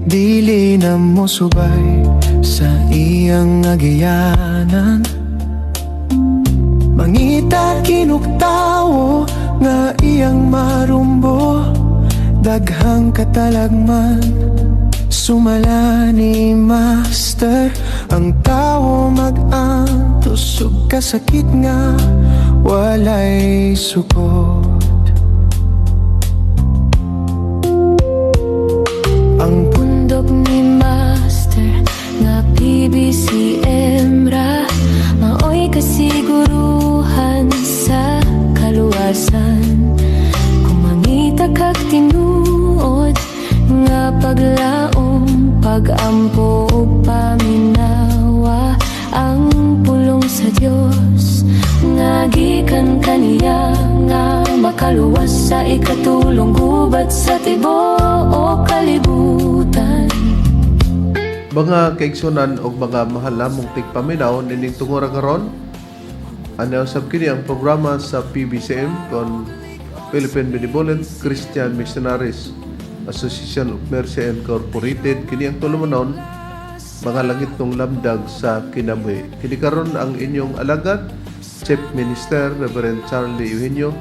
Dili na mo subay sa iyang agianan. Mangita kinuk tawo nga iyang marumbo. Daghang katalagman sumala ni Master. Ang tawo mag-antos og kasakit nga walay sukot. Ang pundok ni Master nga PBCM ra maoy kasiguruhan sa kaluwasan. Kung mangita kag tinuod nga paglaom, pagampo ug paminawa ang pulong sa Dios nga gikan kaniya nga makaluwas sa ikatulong gubat sa tibuok kalibutan. Mga kaigsunan og mga mahal namong tigpaminaw nining tungura karon, ano sab kini ang programa sa PBCM kon Philippine Benevolent Christian Missionaries Association of Mercy Incorporated. Kini ang tulumanon, Mga Langitnong Lamdag sa Kinabuhi. Kini karon ang inyong alagad, Chief Minister Reverend Charlie Eugenio,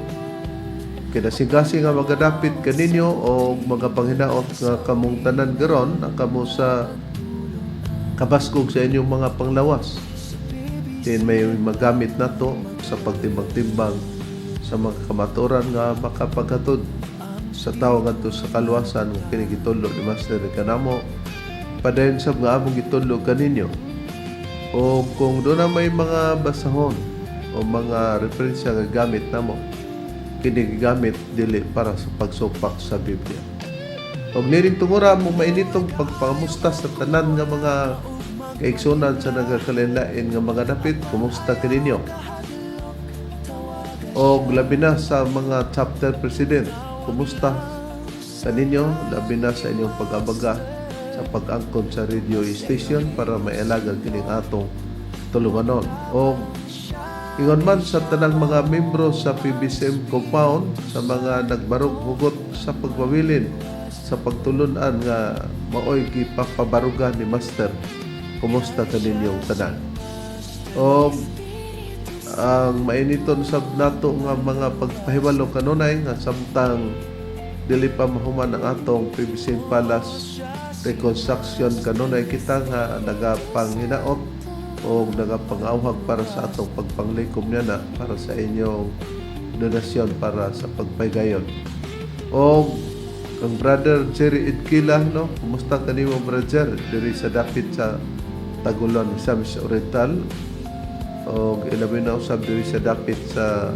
kinasingkasing nga magadapit kaninyo o mga panghinaot nga kamong tanan karon ang kamo sa kabaskog sa inyong mga panglawas. Din may magamit nato sa pagtimbang-timbang sa mga kamaturan nga makapaghatod sa tawo ngadto sa kaluwasan nga kini gitudlo ni Master kanamo, padayon sab nga among gitudlo kaninyo. O kung doon na may mga basahon o mga referensya nga gamit namo, kini gigamit dili para sa pagsupak sa Biblia. Og nining tungura mo mainitong pagpangamusta sa tanan nga mga kaigsunan sa nagkalain-lain nga mga dapit, kumusta kaninyo? Og labi na sa mga chapter president, kumusta sa ninyo, labi na sa inyong pag-abaga sa pag-angkon sa radio station para maialaga kining atong tulumanon. Og ingon man sa tanang mga membro sa PBCM compound, sa mga nagbarog hugot sa pagpabilin sa pagtulunan nga maoy gipapabarugan ni Master, kumusta kaninyong tanan? O ang mainiton sab nato nga mga pagpahibalo kanunay nga samtang dili pa mahuman ang atong PBCM Palace reconstruction, kanunay kita nga nagapanghinaot o nagapangauhag para sa atong pagpanglikom niya na para sa inyong donasyon para sa pagpaygayon. O ang Brother Jerry Idkila, no? Kumusta kanimo, brother, diri sa dapit sa Taguluan, Misamis Oriental? O ilabi na usab diri sa dapit sa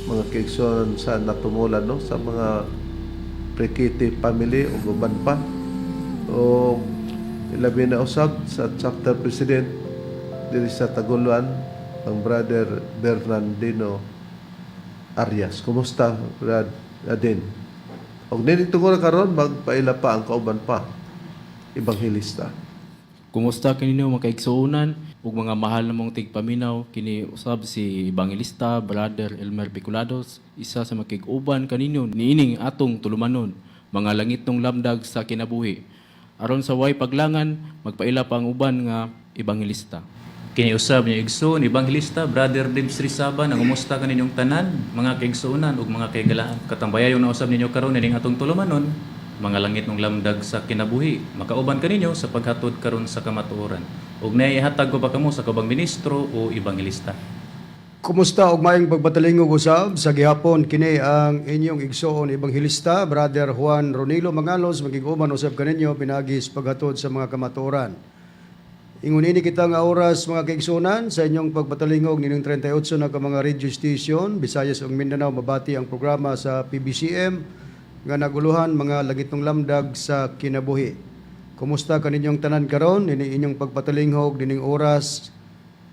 mga kaigsoon sa Natumulan, no? Sa mga Prekiti family o uban pa. O ilabi na usab sa chapter president diri sa Taguluan, ang Brother Bernardino Arias. Kumusta, Brad Adin? Og nini tungod karon magpaila pa ang kauban pa, Ebanghelista. Kumusta kaninyo, mga kaigsuonan ug mga mahal namong tigpaminaw? Kini usab si Evangelista Brother Elmer Bicolados, isa sa makig-uban kaninyo niining atong tulumanon, Mga Langitnong Lamdag sa Kinabuhi. Aron sa way paglangan, magpaila pa ang uban nga ebanghelista. Kini usab niyo igsoon, Ebanghelista Brother Dibs Rizaba, nangumusta kaninyong tanan, mga kaigsuonan ug mga kaigalaan. Katambayayon na usab ninyo karon ining atong tulumanon, Mga Langitnong Lamdag sa Kinabuhi. Makauban kaninyo sa paghatod karon sa kamatuoran. Ug naihatag ko pa kamo sa kabang ministro o ebanghelista. Kumusta og maayong pagpatalingog usab sa gihapon. Kini ang inyong igsoon, Ebanghelista Brother Juan Ronilo Mangalos, magig-uban usab kaninyo pinaagi sa paghatod sa mga kamatuoran. Ingon ini kita nga oras, mga kaigsuonan, sa inyong pagpatalingog nining 38 na ka mga radio station, Visayas ug Mindanao, mabati ang programa sa PBCM nga naguluhan Mga Langitnong Lamdag sa Kinabuhi. Kumusta kaninyong tanan karon nini inyong pagpatalingog nining oras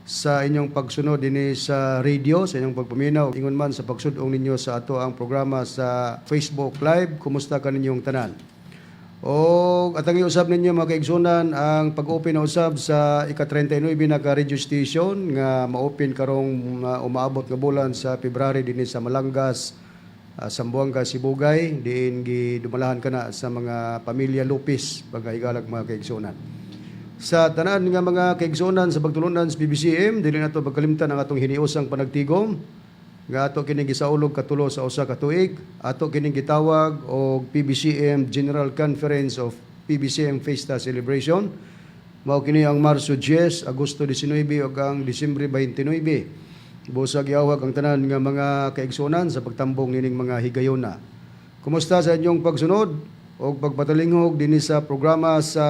sa inyong pagsunod dinhi sa radio, sa inyong pagpaminaw, ingon man sa pagsudong ninyo sa ato ang programa sa Facebook Live? Kumusta kaninyong tanan? O atang usab ninyo, mga kaigsunan, ang pag-open na usab sa ika-39 na ka radio station nga ma-open karong umaabot nga bulan sa February dinhi sa Malangas, Zamboanga Sibugay, diin gidumalahan kana sa mga pamilya Lopez, pagkahigalag, mga kaigsunan. Sa tanan nga mga kaigsunan sa pagtulunan sa PBCM, dili nato pagkalimtan ang atong hiniusang panagtigom nga ato kining gisaulog katulo sa usa ka tuig. Ato kining gitawag og PBCM General Conference of PBCM Fiesta Celebration. Mao kini ang Marso 10, Agosto 19 ug ang Disyembre 29. Busag giawhag ang tanan nga mga kaigsunan sa pagtambong nining mga higayona. Kumusta sa inyong pagsunod o pagpatalingog dinhi sa programa sa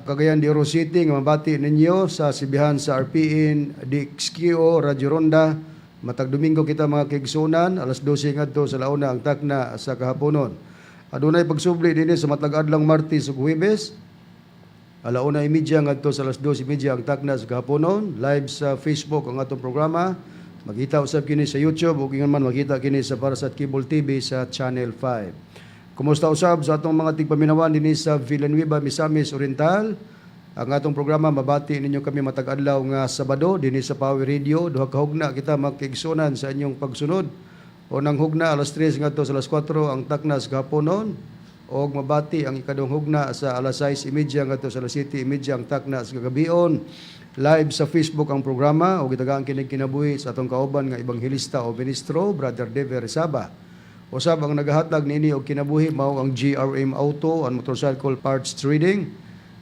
Cagayan de Oro City nga mabati ninyo sa sibihan sa RPN DXQO Radio Ronda matag Domingo kita, mga kaigsunan, alas 12 ngadto sa launa ang takna sa kahaponon. Adunay pagsubli dinhi sa matag adlawng Martes ug Huwebes, 1:30 ngadto sa 2:30 ang takna sa kahaponon. Live sa Facebook ang atong programa. Makita usab kini sa YouTube ug ingon man makita kini sa Parasat Cable TV sa Channel 5. Kumusta usab sa atong mga tigpaminawan dinhi sa Villanueva, Misamis Oriental? Ang atong programa, mabati ninyo kami matag adlaw nga Sabado dinhi sa Power Radio. Duha ka hugna kita magkaigsunan sa inyong pagsunod. Unang hugna, alas 3 ngadto sa alas 4 ang takna sa kahaponon, og mabati ang ikaduhang hugna sa alas 6:30 ngadto sa alas 7:30 ang takna sa kagabion. Live sa Facebook ang programa ug gitagaan kini kinabuhi sa atong kauban nga ebanghelista o ministro, Brother Dever Saba. Usab ang nagahatag niini og kinabuhi mao ang GRM Auto and Motorcycle Parts Trading.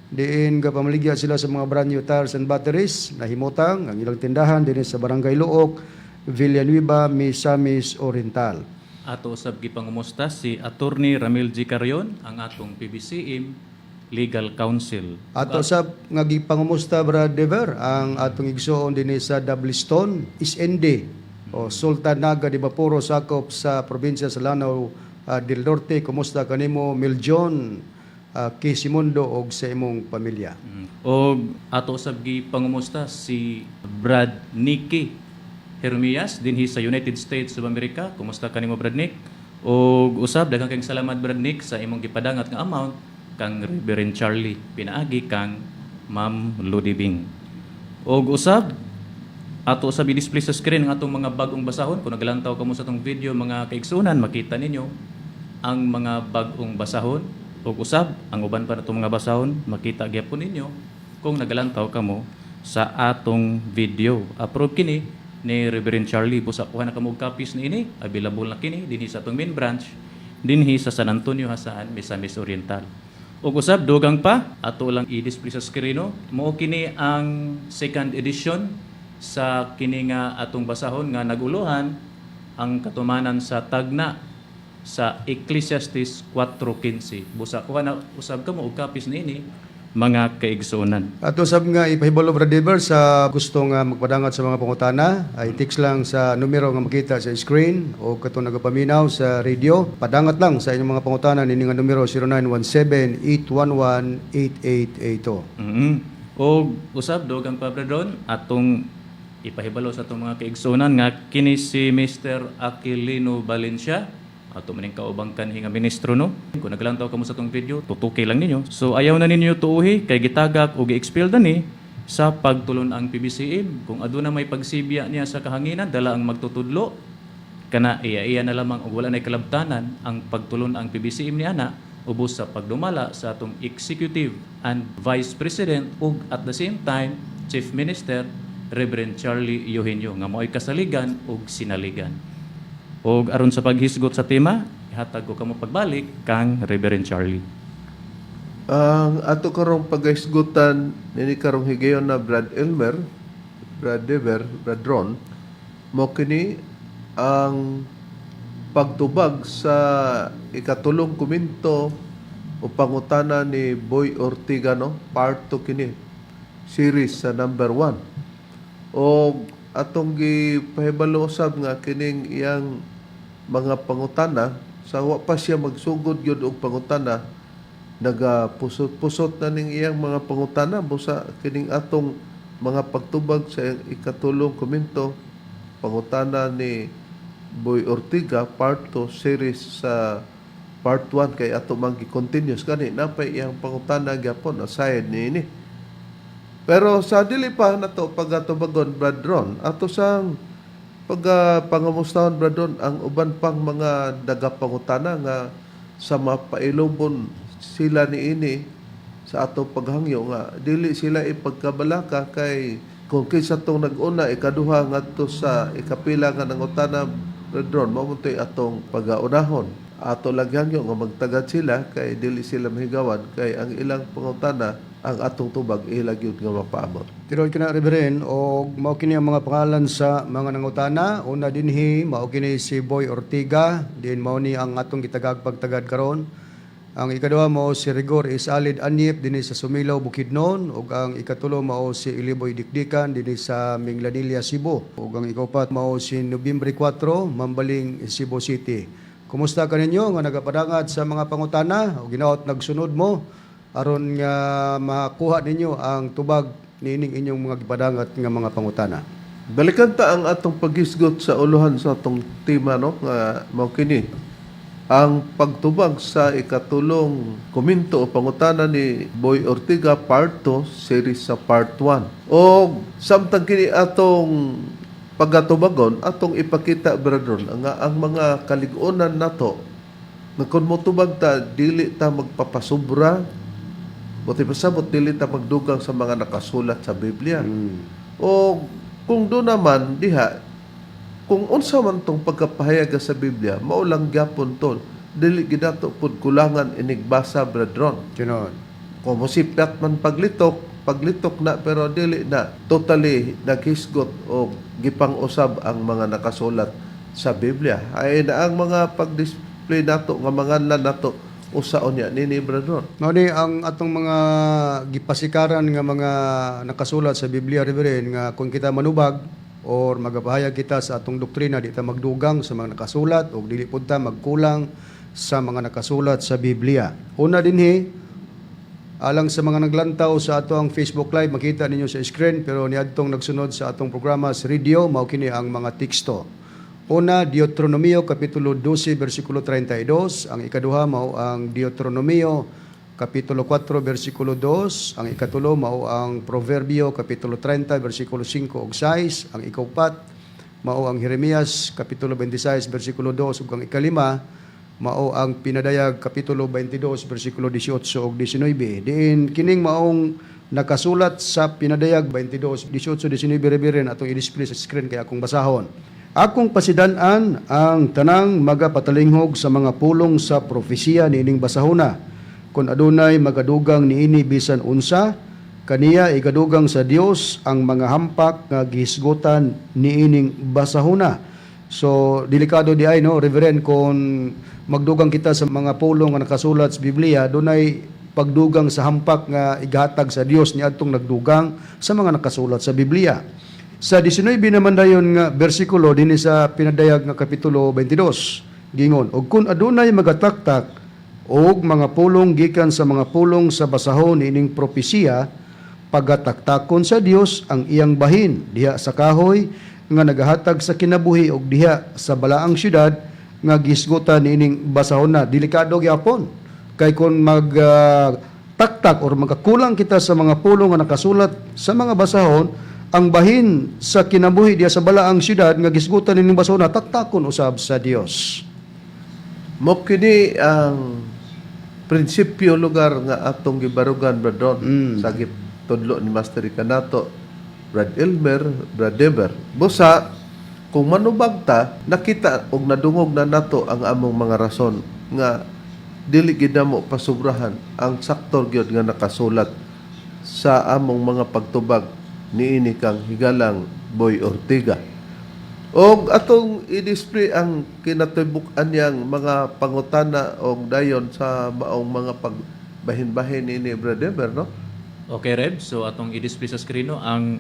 Diin gapamaligya sila sa mga brand new tires and batteries. Nahimutang ang ilang tindahan dinhi sa Barangay Luok, Villanueva, Misamis Oriental. Ato usab gipangumusta si Attorney Ramil G. Carrion, ang atong PBCM Legal Counsel. Ato sab nga gipangumusta, Brad Dever, ang atong igsoon dinhi sa Doublestones SND o Sultan Naga de Bapuro, sakop sa probinsya sa Lanao del Norte. Kumusta kanimo, Miljon Kisimundo, og sa imong pamilya? Og ato usab gipangumusta si Brad Nicky Hermias dinhi sa United States of America. Kumusta kanimo, Brad Nick? Og usab, daghang kayong salamat, Brad Nick, sa imong gipadangat nga amount kang Reverend Charlie pinaagi kang Ma'am Ludibing. Og usab, ato usab i-display sa screen ang atong mga bag-ong basahon. Kung naglantaw kamo sa atong video, mga kaigsunan, makita ninyo ang mga bag-ong basahon. Ug usab ang uban pa natong mga basahon, makita gyapon ninyo kung nagalantaw kamo sa atong video. Approve kini ni Reverend Charlie. Busa kuha na kamo og copies niini. Available na kini dinhi sa atong main branch dinhi sa San Antonio, Jasaan, Misamis Oriental. Ug usab, dugang pa, ato lang i-display sa screen, no? Mao kini ang second edition sa kini nga atong basahon nga naguluhan "Ang Katumanan sa Tagna sa Ecclesiastes 4:15. Busa kuha na usab kamo og copies niini, mga kaigsuonan. Ato sab nga ipahibalo, Brad Dever, sa gusto nga magpadangat sa mga pangutana ay text lang sa numero nga makita sa screen o katong nagapaminaw sa radio. Padangat lang sa inyong mga pangutana nini nga numero, 0917-811-8882. Og usab, dugang pa, Brad Ron, atong ipahibalo sa atong mga kaigsuonan nga kini si Mr. Aquilino Valencia, ato maning kaubang kanhi nga ministro, no. Kung naglantaw kamo sa atong video, tutuki lang ninyo. So ayaw na ninyo tuuhi kay gitagak o gi-expel ni sa pagtulon ang PBCM. Kung aduna may pagsibya niya sa kahanginan dala ang magtutudlo kana, iya-iya na lamang og wala nay kalabtanan ang pagtulon ang PBCM ni ana ubos sa pagdumala sa atong executive and vice president ug at the same time chief minister, Reverend Charlie Eugenio, nga mao'y kasaligan ug sinaligan. Og aron sa paghisgot sa tema, ihatag ko kamo pagbalik kang Reverend Charlie. Ang ato karong paghisgutan nini karong higayon na, Brad Elmer, Brad Dever, Brad Ron, mo kini ang pagtubag sa ikatulong komento o pangutana ni Boy Ortiga, no? Part 2 kini, series sa number 1. O atong gipahibalo usab nga kining iyang mga pangutana, sa wa pa siya magsugod gyud og pangutana, nagapusot-pusot na ning iyang mga pangutana. Busa kining atong mga pagtubag sa ikatulong komento, pangutana ni Boy Ortiga, part 2 series sa part 1, kay ato man gi-continuous gani, napay iyang pangutana gyapon aside niini. Pero sa dili pa nato pagatubagon, Brad Ron, ato sang Pag pangamustahon, Bradon, ang uban pang mga nagapangutana nga sa mapailobon sila niini sa atong paghangyo nga dili sila ipagkabalaka kay kung kinsa tong nag-una, ikaduha ngadto sa ikapila nga nangutana, Bradon, mao man to'y atong pagaunahon. Ato lang hangyo nga magtagad sila kay dili sila mahigawan kay ang ilang pangutana, ang atong tubag ila gyud nga mapaabot. Tinuod kana, Reverend, og mao kini ang mga pangalan sa mga nangutana. Una dinhi, mao kini si Boy Ortiga, din mao ni ang atong gitagag pagtagad karon. Ang ikaduha mao si Rigor Isalid Anyip dinhi sa Sumilaw, Bukidnon, ug ang ikatulo mao si Iliboy Dikdikan dinhi sa Minglanilla, Cebu. Ug ang ikaupat mao si Nobyembre 4, Mambaling, Cebu City. Kumusta kaninyo nga nagapadangat sa mga pangutana ug ginaot nagsunod mo aron nga makuha ninyo ang tubag niining inyong mga gipadangat nga mga pangutana? Balikan ta ang atong paghisgot sa uluhan sa atong tema, no, nga mao kini ang pagtubag sa ikatulong komento o pangutana ni Boy Ortiga, part 2 series sa part 1. O samtang kini atong pagatubagon, atong ipakita, brother, nga ang mga kalig-onan nato nga kung motubag ta, dili ta magpapasubra. Buti pasabot, dili ta magdugang sa mga nakasulat sa Biblia. O kung do naman diha, kung unsa man tong pagkapahayag sa Biblia, mao lang gyapon to. Dili gidato pud kulangan inigbasa, brethren. Tinuod. Kung mosipyat man paglitok, paglitok na, pero dili na totally naghisgot o gipang-usab ang mga nakasulat sa Biblia. Ay na ang mga pag-display nato nga mga nlan nato usaon niya nini, brethren. Mao ni ang atong mga gipasikaran nga mga nakasulat sa Biblia, Reverend, nga kung kita manubag or magapahayag kita sa atong doktrina, di ta magdugang sa mga nakasulat o dili pud ta magkulang sa mga nakasulat sa Biblia. Una dinhi, alang sa mga naglantaw sa ato ang Facebook Live, makita ninyo sa screen, pero niadtong nagsunod sa atong programa sa radio, mao kini ang mga teksto. Una, Deuteronomio kapitulo 12 bersikulo 32, ang ikaduha mao ang Deuteronomio kapitulo 4 bersikulo 2, ang ikatulo mao ang Proverbio kapitulo 30 bersikulo 5 ug 6, ang ikaupat mao ang Jeremias kapitulo 26 bersikulo 2, ug ang ikalima mao ang Pinadayag kapitulo 22 bersikulo 18 ug 19. Diin kining maong nakasulat sa Pinadayag 22 18 19, Reverend, atong i-display sa screen kay akong basahon. Akong pasidan-an ang tanang magapatalinghog sa mga pulong sa propesiya niining basahona. Kung adunay magadugang niini bisan unsa, kaniya igadugang sa Dios ang mga hampak nga gihisgutan niining basahona. So delikado di ay, no, Reverend, kung magdugang kita sa mga pulong nga nakasulat sa Biblia, dunay pagdugang sa hampak nga igahatag sa Dios niadtong nagdugang sa mga nakasulat sa Biblia. Sa 19 naman dayon nga bersikulo dinhi sa Pinadayag nga kapitulo 22, gingon, "Og kun adunay magataktak og mga pulong gikan sa mga pulong sa basahon niining propesiya, pagataktakon sa Dios ang iyang bahin diha sa kahoy nga nagahatag sa kinabuhi ug diha sa balaang syudad nga gisgutan niining basahon na." Delikado gyapon kay kung mag taktak or magkakulang kita sa mga pulong nga nakasulat sa mga basahon, ang bahin sa kinabuhi diha sa balaang syudad nga gisgutan niining basahon na, taktakon usab sa Dios. Mo kini ang prinsipyo lugar nga atong gibarugan, Brad, sa gitudlo ni Master Canato, Brad Elmer, Brad Deber. Busa kung manubag ta, nakita og nadungog na nato ang among mga rason nga dili gid namo pasubrahan ang saktor gyud nga nakasulat sa among mga pagtubag niini kang higalang Boy Ortiga. Og atong i-display ang kinatibuk-an niyang mga pangutana og dayon sa maong mga pagbahin-bahin ini, Brother, no? Okay, Reb. So atong i-display sa screen, no, ang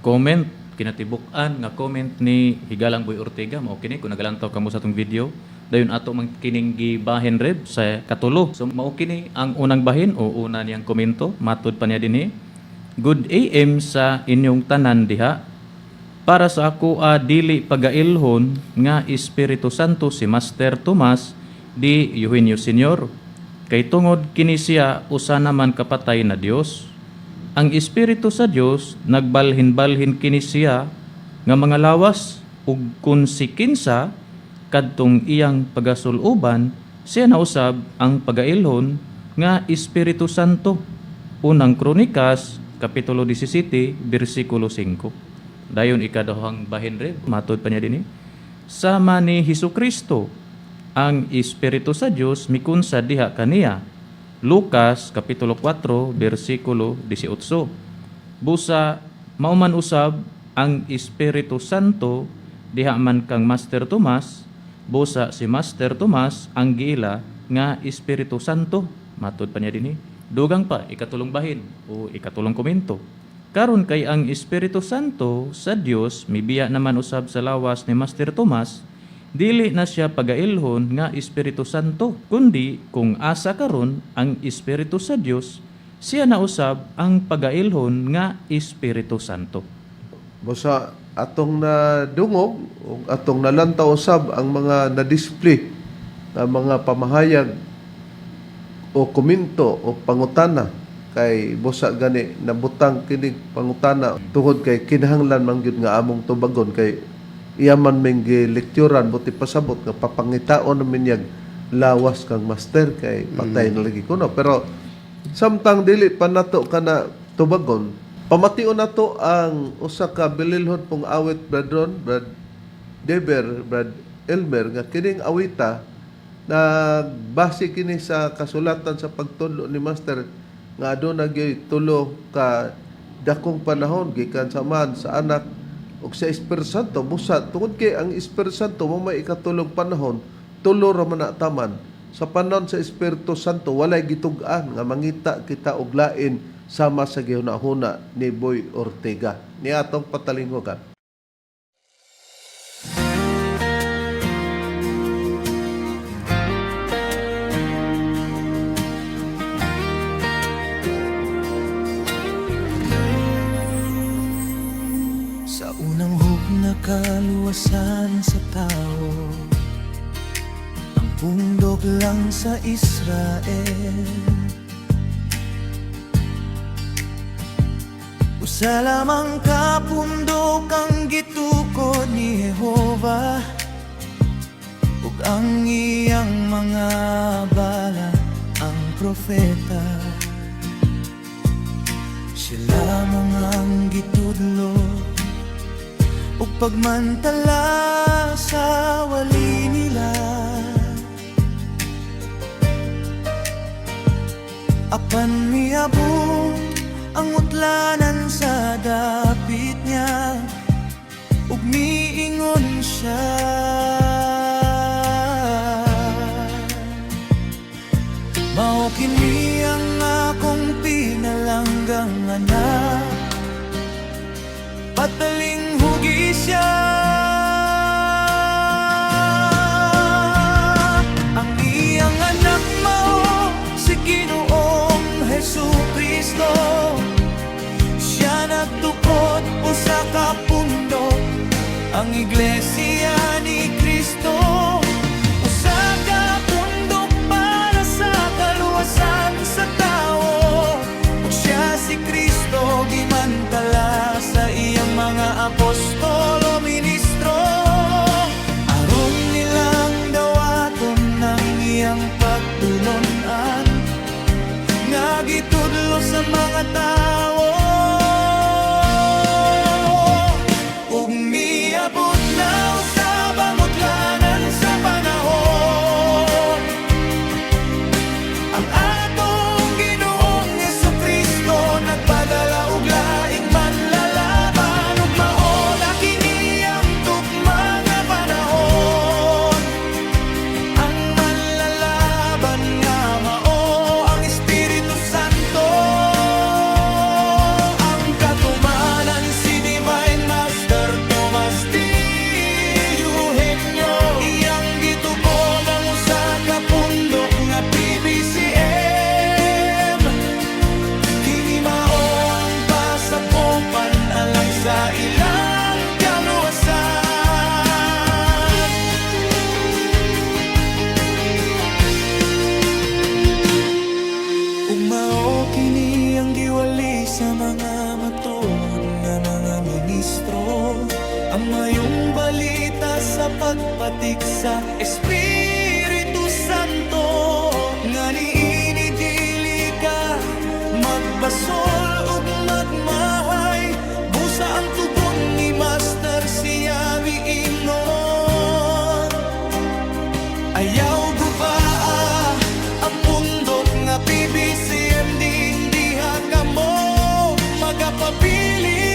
comment, kinatibuk-an nga comment ni Higalang Boy Ortega. Mao kini kung nagalantaw kamo sa atong video. Dayon ato man kining gibahin, Reb, sa katulo. So mao kini ang unang bahin o una niyang komento. Matud pa niya dinhi. "Good AM sa inyong tanan diha. Para sa ako, dili pagailhon nga Espiritu Santo si Master Tomas di Eugenio Senior. Kay tungod kini siya usa naman kapatay na Dios. Ang Espiritu sa Dios nagbalhin-balhin kini siya nga mga lawas. Ug kun si kinsa kadtong iyang pagasul-oban, siya na usab ang pagailhon nga Espiritu Santo. Unang Kronikas kapitulo 17 bersikulo 5. Dayon ikaduhang bahin, Rev, matod pa niya dinhi. Sama ni Hesus Kristo, ang Espiritu sa Dios mikunsad diha kaniya. Lucas kapitulo 4 bersikulo 18. Busa mauman usab ang Espiritu Santo diha man kang Master Tomas, busa si Master Tomas ang giila nga Espiritu Santo. Matod pa niya dinhi. Dugang pa, ikatulong bahin o ikatulong komento. Karon kay ang Espiritu Santo sa Dios mibiya naman usab sa lawas ni Master Tomas, dili na siya pagailhon nga Espiritu Santo, kundi kung asa karon ang Espiritu sa Dios, siya na usab ang pagailhon nga Espiritu Santo. Basta atong nadungog ug atong nalantaw usab ang mga na-display na mga pamahayag o komento o pangutana, kay busa gani nabutang kinig pangutana tungod kay kinahanglan man gyud nga among tubagon, kay iya man ming giлекturan, buti pasabot nga papangitaon namin niyag lawas kang Master kay patay na lagi kuno. Pero samtang dili pa nato kana tubagon, pamation nato ang usa ka bililhon pong awit, Brad Ron, Brad Deber, Brad Elmer, nga kining awita nagbase kini sa kasulatan sa pagtudlo ni Master nga aduna gyud tulo ka dakong panahon gikan sa Amahan, sa Anak ug sa Espiritu Santo. Busa tungod kay ang Espiritu Santo mo may ikatulong panahon, tulo ra man na taman. Sa panahon sa Espiritu Santo, walay gitug-an nga mangita kita og lain sama sa gihuna-huna ni Boy Ortega. Ni atong patalinghugan. Sa unang hugna kaluwasan sa tao, ang pundok lang sa Israel. Usa lamang ka pundok ang gitukod ni Jehova ug ang iyang mga bala, ang propeta. Sila mga ang gitudlo ug pagmantala sa wali nila. Apan miabot ang utlanan sa dapit niya ug miingon siya: "Mao kini ang akong pinalanggang anak, patalinghugi siya." Ang iyang anak mao si Ginoong Hesu Kristo. Siya nagtukod usa ka pundok, ang Iglesia ni Kristo. Usa ka pundok para sa kaluwasan sa tao. Ug siya si Kristo gimantala sa iyang mga apostol o ministro aron nilang dawaton ang iyang pagtulon-an nga gitudlo sa mga tao. Ug miabot na usab ang utlanan sa panahon. Ang atong Ginoong Kristo nagpadala og laing manlalaban ug mao na kini. Patik sa Espiritu Santo nga niini dili ka magbasol ug magmahay. Busa ang tugon ni Master, siya miingon: "Ayaw gubaa ang pundok nga PBCM, diha kamo magapabili."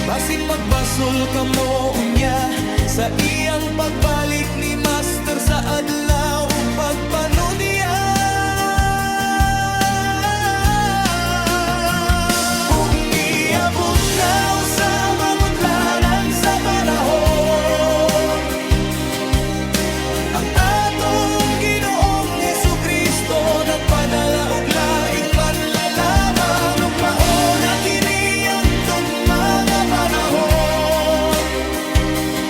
Basin magbasol kamo unya sa iyang pagbalik ni Master sa adlaw pagpanudian. Ug niabot na sa mangutlanan sa panahon, ang atong Ginoong Hesukristo nagpadala og laing manlalaban, ug mao na kini ang tugma nga panahon.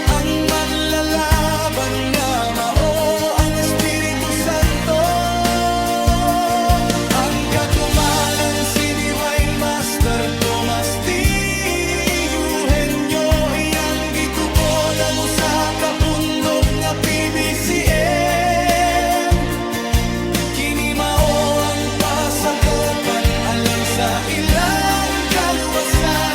Ang manlalaban nga mao ang Espiritu Santo, ang katumanan si Divine Master Tomas D. Eugenio, iyang gitubod ang usa ka pundok nga PBCM. Kini mao ang pasakopan alang sa ilang kaluwasan.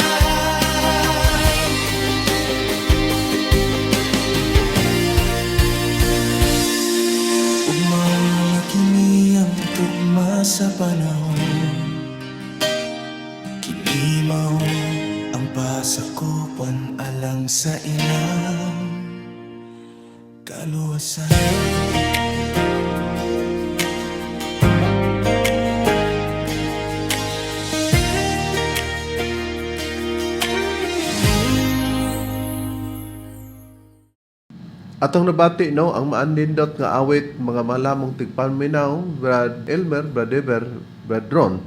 Ug mao na kini ang tugma sa panahon. Kini mao ang pasakopan alang sa ilang kaluwasan. Atong nabati, no, ang maanindot nga awit, mga malamong tigpaminaw, Brad Elmer, Brad Ever, Brad Ron.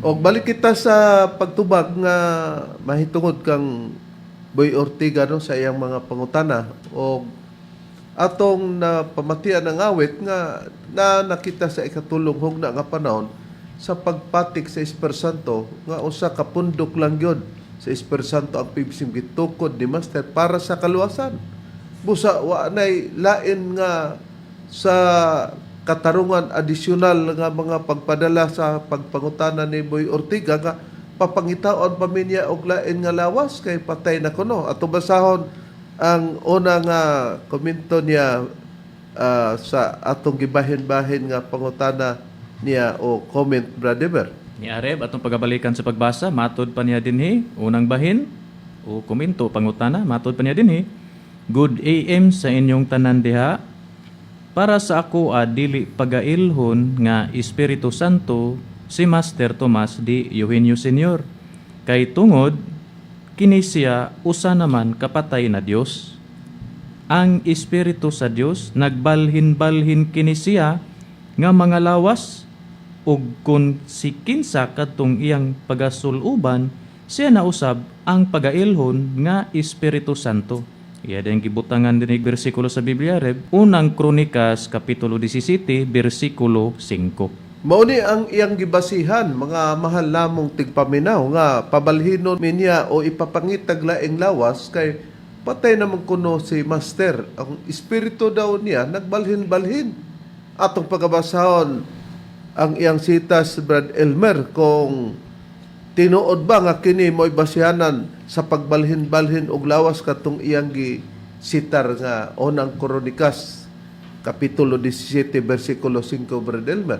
Og balik kita sa pagtubag nga mahitungod kang Boy Ortiga, no, sa iyang mga pangutana og atong napamatian ang awit nga na nakita sa ikatulong hugna nga panahon sa pagpatik sa Espiritu Santo nga usa ka pundok lang gyud sa Espiritu Santo ang PBCM gitukod ni Master para sa kaluwasan. Busa wa nay lain nga sa katarungan additional nga mga pagpadala sa pagpangutana ni Boy Ortiga nga papangitaon pa mi niya og lain nga lawas kay patay na kuno. Ato basahon ang una nga komento niya sa atong gibahin-bahin nga pangutana niya o comment, Brother. Ni Areb, atong pagabalikan sa pagbasa, matod pa niya dinhi, unang bahin, o komento, pangutana, matod pa niya dinhi. Good AM sa inyong tanan diha. Para sa ako a dili pagailhon nga Espiritu Santo si Master Tomas di Eugenio Senior. Kay tungod kini siya usa naman kapatay na Dios. Ang Espiritu sa Dios nagbalhin-balhin kini siya nga mga lawas, ug kun si kinsa kadtong iyang pagasul-uban, siya na usab ang pagailhon nga Espiritu Santo. Iya din gibutangan din bersikulo sa Biblia, Reb. Unang Kronikas kapitulo 17 bersikulo 5. Mao ni ang iyang gibasihan, mga mahal namong tigpaminaw, nga pabalhinon niya o ipapangitag laing lawas kay patay naman kuno si Master. Ang espiritu daw niya nagbalhin-balhin. Atong pagabasahon ang iyang sitas, Brad Elmer, kung tinuod ba nga kini mo'y basihanan sa pagbalhin-balhin og lawas katong iyang gisitar nga Unang Kronikas kapitulo 17 bersikulo 5, Brad Elmer.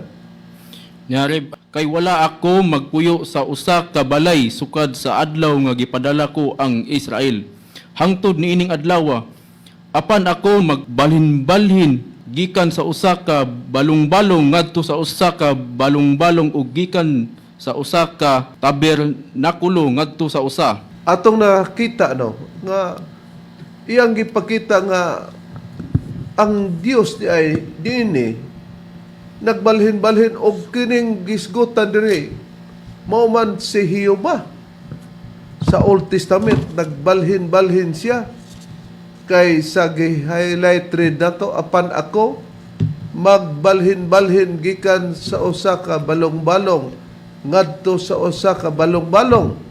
Nyari, kay wala ako magpuyo sa usa ka balay sukad sa adlaw nga gipadala ko ang Israel hangtod niining adlaw. Apan ako magbalhin-balhin gikan sa usa ka balong-balong ngadto sa usa ka balong-balong ug gikan sa usa ka tabernakulo ngadto sa usa. Atong nakita, no, nga iyang gipakita nga ang Dios di ay dinhi nagbalhin-balhin og kining gisgutan diri mao man si Jehova sa Old Testament, nagbalhin-balhin siya kay sa gi-highlight read nato, "Apan ako magbalhin-balhin gikan sa usa ka balong-balong ngadto sa usa ka balong-balong."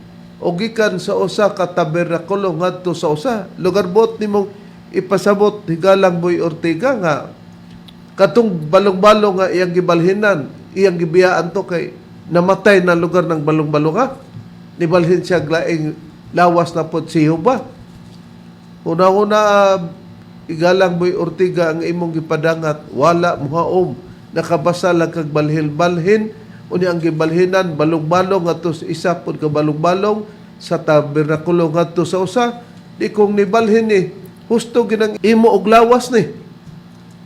O gikan sa usa ka tabernakulo ngadto sa usa. Lugar buot nimong ipasabot, higalang Boy Ortega, nga katong balong-balong nga iyang gibalhinan, iyang gibiyaan to kay namatay na lugar ng balong-balong ha. Nibalhin siya laing lawas na pod si Juba. Una-una, igalang Boy Ortega, ang imong gipadangat, wala muhaom, nakabasa lang kag balhin-balhin. Unya ang gibalhinan balong-balong ngadto sa isa pod ka balong-balong sa tabernakulo ngadto sa usa. Di kung nibalhin ni husto ginang imo og lawas ni,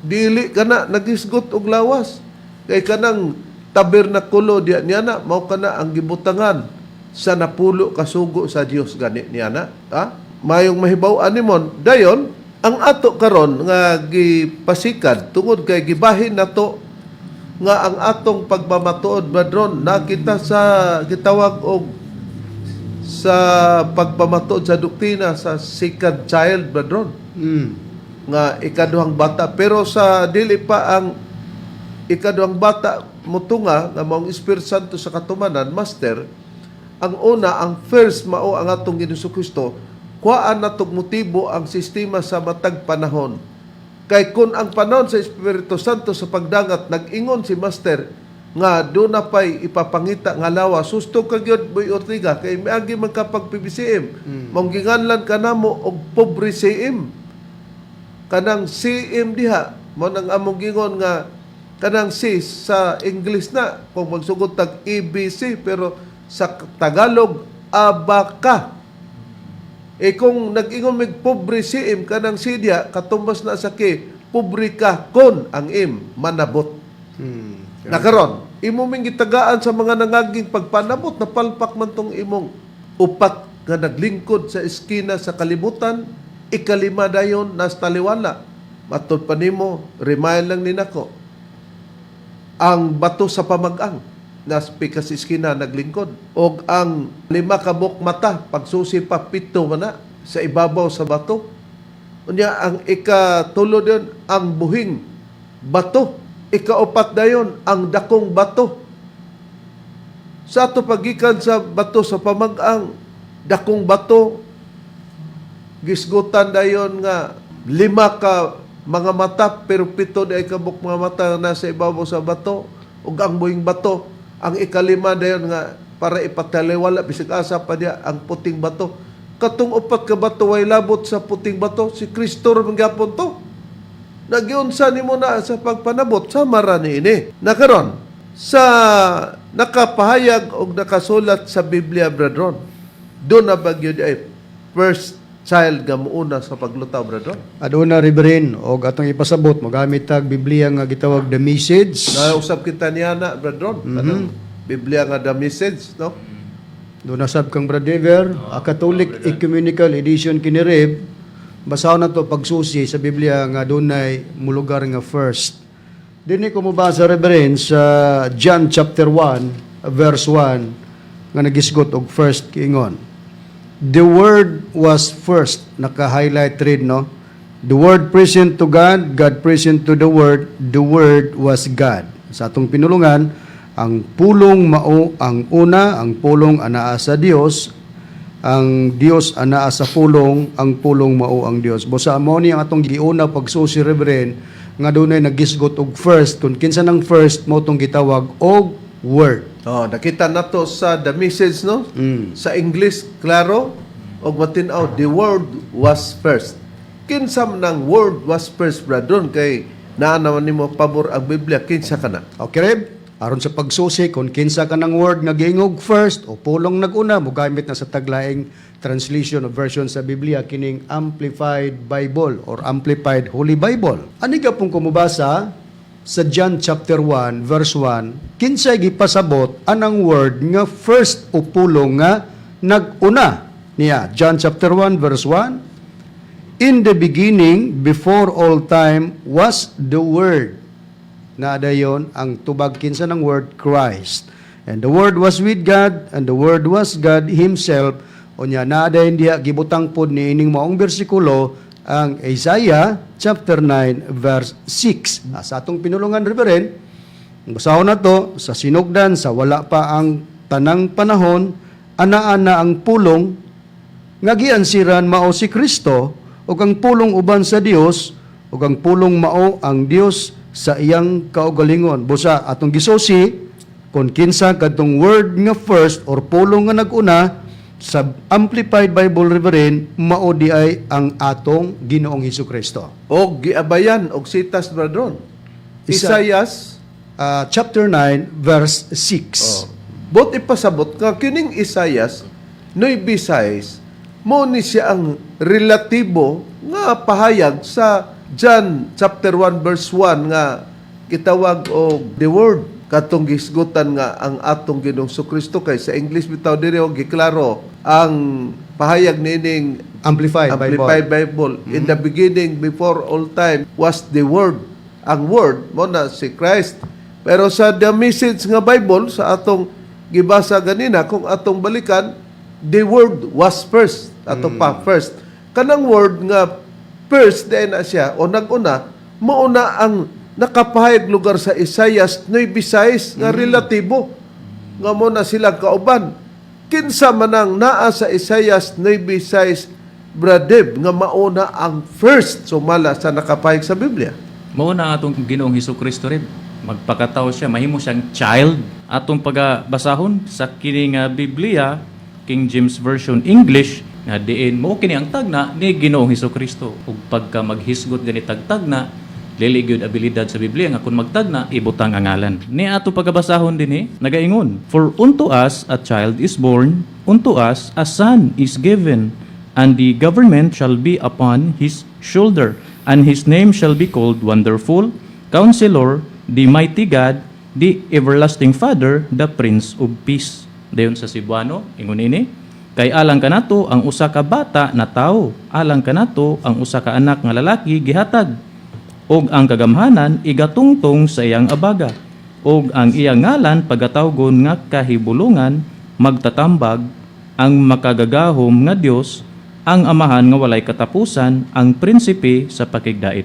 dili kana nagisgot og lawas kay kanang tabernakulo diya niya na mao kana ang gibutangan sa napulo kasugo sa Dios gani niya na, ha. Mayong mahibaw-an nimon dayon ang ato karon nga gipasikad tungod kay gibahin nato nga ang atong pagmamatuod, Badron, nakita sa gitawag og sa pagpamatuod sa doktrina sa second child, Badron, nga ikaduhang bata, pero sa dili pa ang ikaduhang bata motunga nga maong Espiritu Santo sa katumanan, Master. Ang una, ang first, mao ang atong Ginoong Kristo. Kuhaan natog motibo ang sistema sa matag panahon kay kun ang panahon sa Espiritu Santo sa pagdangat, nag-ingon si Master nga doon na pa'y ipapangita nga lawas, susto ka gyud, Boy Ortega, kay miagi man ka pag PBCM, mm. Ginganlan ka namo og pobre CM, kanang CM diha mo nang among gingon nga kanang C sa English na kung magsugod tag ABC, pero sa Tagalog abaka. Eh kung nag-ingon mig pobre CM, kanang C diha katumbas na sa K, pobre ka kon ang M manabot. Nakaron imo ming gitagaan sa mga nangaging pagpanabot, napalpak man tong imong upat nga naglingkod sa eskina sa kalibutan, ikalima dayon nas taliwala. Matod pa nimo, remind lang ni nako ang bato sa pamag-ang nas pikas eskina naglingkod, og ang lima ka buok mata, pagsusi pa pito man na sa ibabaw sa bato. Unya ang ikatulo dayon ang buhing bato, ikaupat dayon ang dakong bato. Sa ato pagikan sa bato sa pamag-ang, dakong bato, gisgutan dayon nga lima ka mga mata, pero pito di kabuk mga mata nasa ibabaw sa bato, ug ang buhing bato ang ikalima dayon nga para ipataliwala bisag asa pa diya ang puting bato. Katong upat ka bato way labot sa puting bato, si Kristo ra man gyapon to. Nagiunsa nimo na sa pagpanabot sa marani ini nakaron sa nakapahayag og nakasulat sa Biblia, Brethren, doon na ba gyud ay first child nga muuna sa paglutaw, Brethren? Aduna, Reverend, og atong ipasabot mogamit tag Biblia nga gitawag The Message. Nausap kita niya na, Brethren, kanang Biblia nga The Message, no? Doon sab kang Brad Dever, a Catholic Ecumenical Edition kini, Rev. Basahon na to pagsusi sa Biblia nga dunay mulugar nga first. Dinhi ko mobasa, Reverend, sa John chapter 1 verse 1 nga nagisgot og first kiingon. The Word was first. Naka-highlight read, no? The Word present to God, God present to the Word, the Word was God. Sa atong pinulungan, ang pulong mao ang una, ang pulong anaa sa Dios, ang Dios anaa sa pulong, ang pulong mao ang Dios. Busa mo ni ang atong giuna pagsusi, Reverend, nga dunay nagisgot og first. Kung kinsa nang first, mo tong gitawag og Word. Oh, nakita nato sa The Message, no? Sa English, klaro og matin-aw, the Word was first. Kinsa man ang Word was first, Brethren, kay naa naman nimo pabor ang Biblia, kinsa kana? Okay, Reb? Aron sa pagsusi, kung kinsa ka ng word nga giingog first o pulong naguna, mogamit na sa taglaing translation o version sa Biblia kining Amplified Bible or Amplified Holy Bible. Ani ka pong kumubasa sa John chapter 1 verse 1, kinsay gipasabot anang word nga first o pulong nga naguna niya. John chapter 1 verse 1: "In the beginning, before all time, was the Word." Na dayon ang tubag kinsa ng Word? Christ. "And the Word was with God, and the Word was God Himself." Unya naa dayon diha gibutang pod ni ining maong bersikulo ang Isaiah chapter 9 verse 6. Sa atong pinulungan, Reverend, basahon na to sa sinugdan sa wala pa ang tanang panahon, Anaa na ang pulong nga giansiran mao si Kristo ug ang pulong uban sa Dios ug ang pulong mao ang Dios sa iyang kaugalingon. Busa atong gisusi kung kinsa kadtong word nga first or pulong nga naguna sa Amplified Bible, Reverend, mao di ay ang atong Ginoong Hesus Kristo. Og giabayan og sitas, Bradron. Isaias Chapter 9 verse 6. Oh. Bot ipasabot nga kining Isaias 9:6 mo ni siya ang relatibo nga pahayag sa John chapter 1 verse 1 nga gitawag og the Word, katong gisgutan nga ang atong Ginoong Kristo, kay sa English bitaw diri og giklaro ang pahayag niining Amplified, Amplified Bible. Bible. In the beginning, before all time, was the Word. Ang Word, mo na si Christ. Pero sa The Message nga Bible, sa atong gibasa ganina, kung atong balikan, the Word was first. Ato pa, first. Kanang word nga first, diay na siya, o naguna, mauna ang nakapahayag lugar sa Isaias 9:6 nga relatibo nga mo na sila kauban. Kinsa man ang naa sa Isaias 9:6, Bradeb, nga mauna ang first sumala sa nakapahayag sa Biblia? Mao na atong Ginoong Hesus Kristo rin. Magpakatao siya, mahimo siyang child. Atong pagabasahon sa kini nga Biblia, King James Version English, nga diin mo kini ang tagna ni Ginoong Hesus Kristo. Ug pagka maghisgot gani tagtagna, dili gyud abilidad sa Biblia nga kung magtagna ibutang ang ngalan. Ni ato pagabasahon dinhi, nagaingon, "For unto us a child is born, unto us a son is given, and the government shall be upon his shoulder, and his name shall be called Wonderful, Counselor, the Mighty God, the Everlasting Father, the Prince of Peace." Dayon sa Cebuano, ingon ini, "Kay alang kanato ang usa ka bata na tao, alang kanato ang usa ka anak nga lalaki gihatag, ug ang kagamhanan igatungtong sa iyang abaga, ug ang iyang ngalan pagatawgon nga Kahibulongan, Magtatambag, ang Makagagahom nga Dios, ang Amahan nga walay katapusan, ang Prinsipe sa Pakigdait."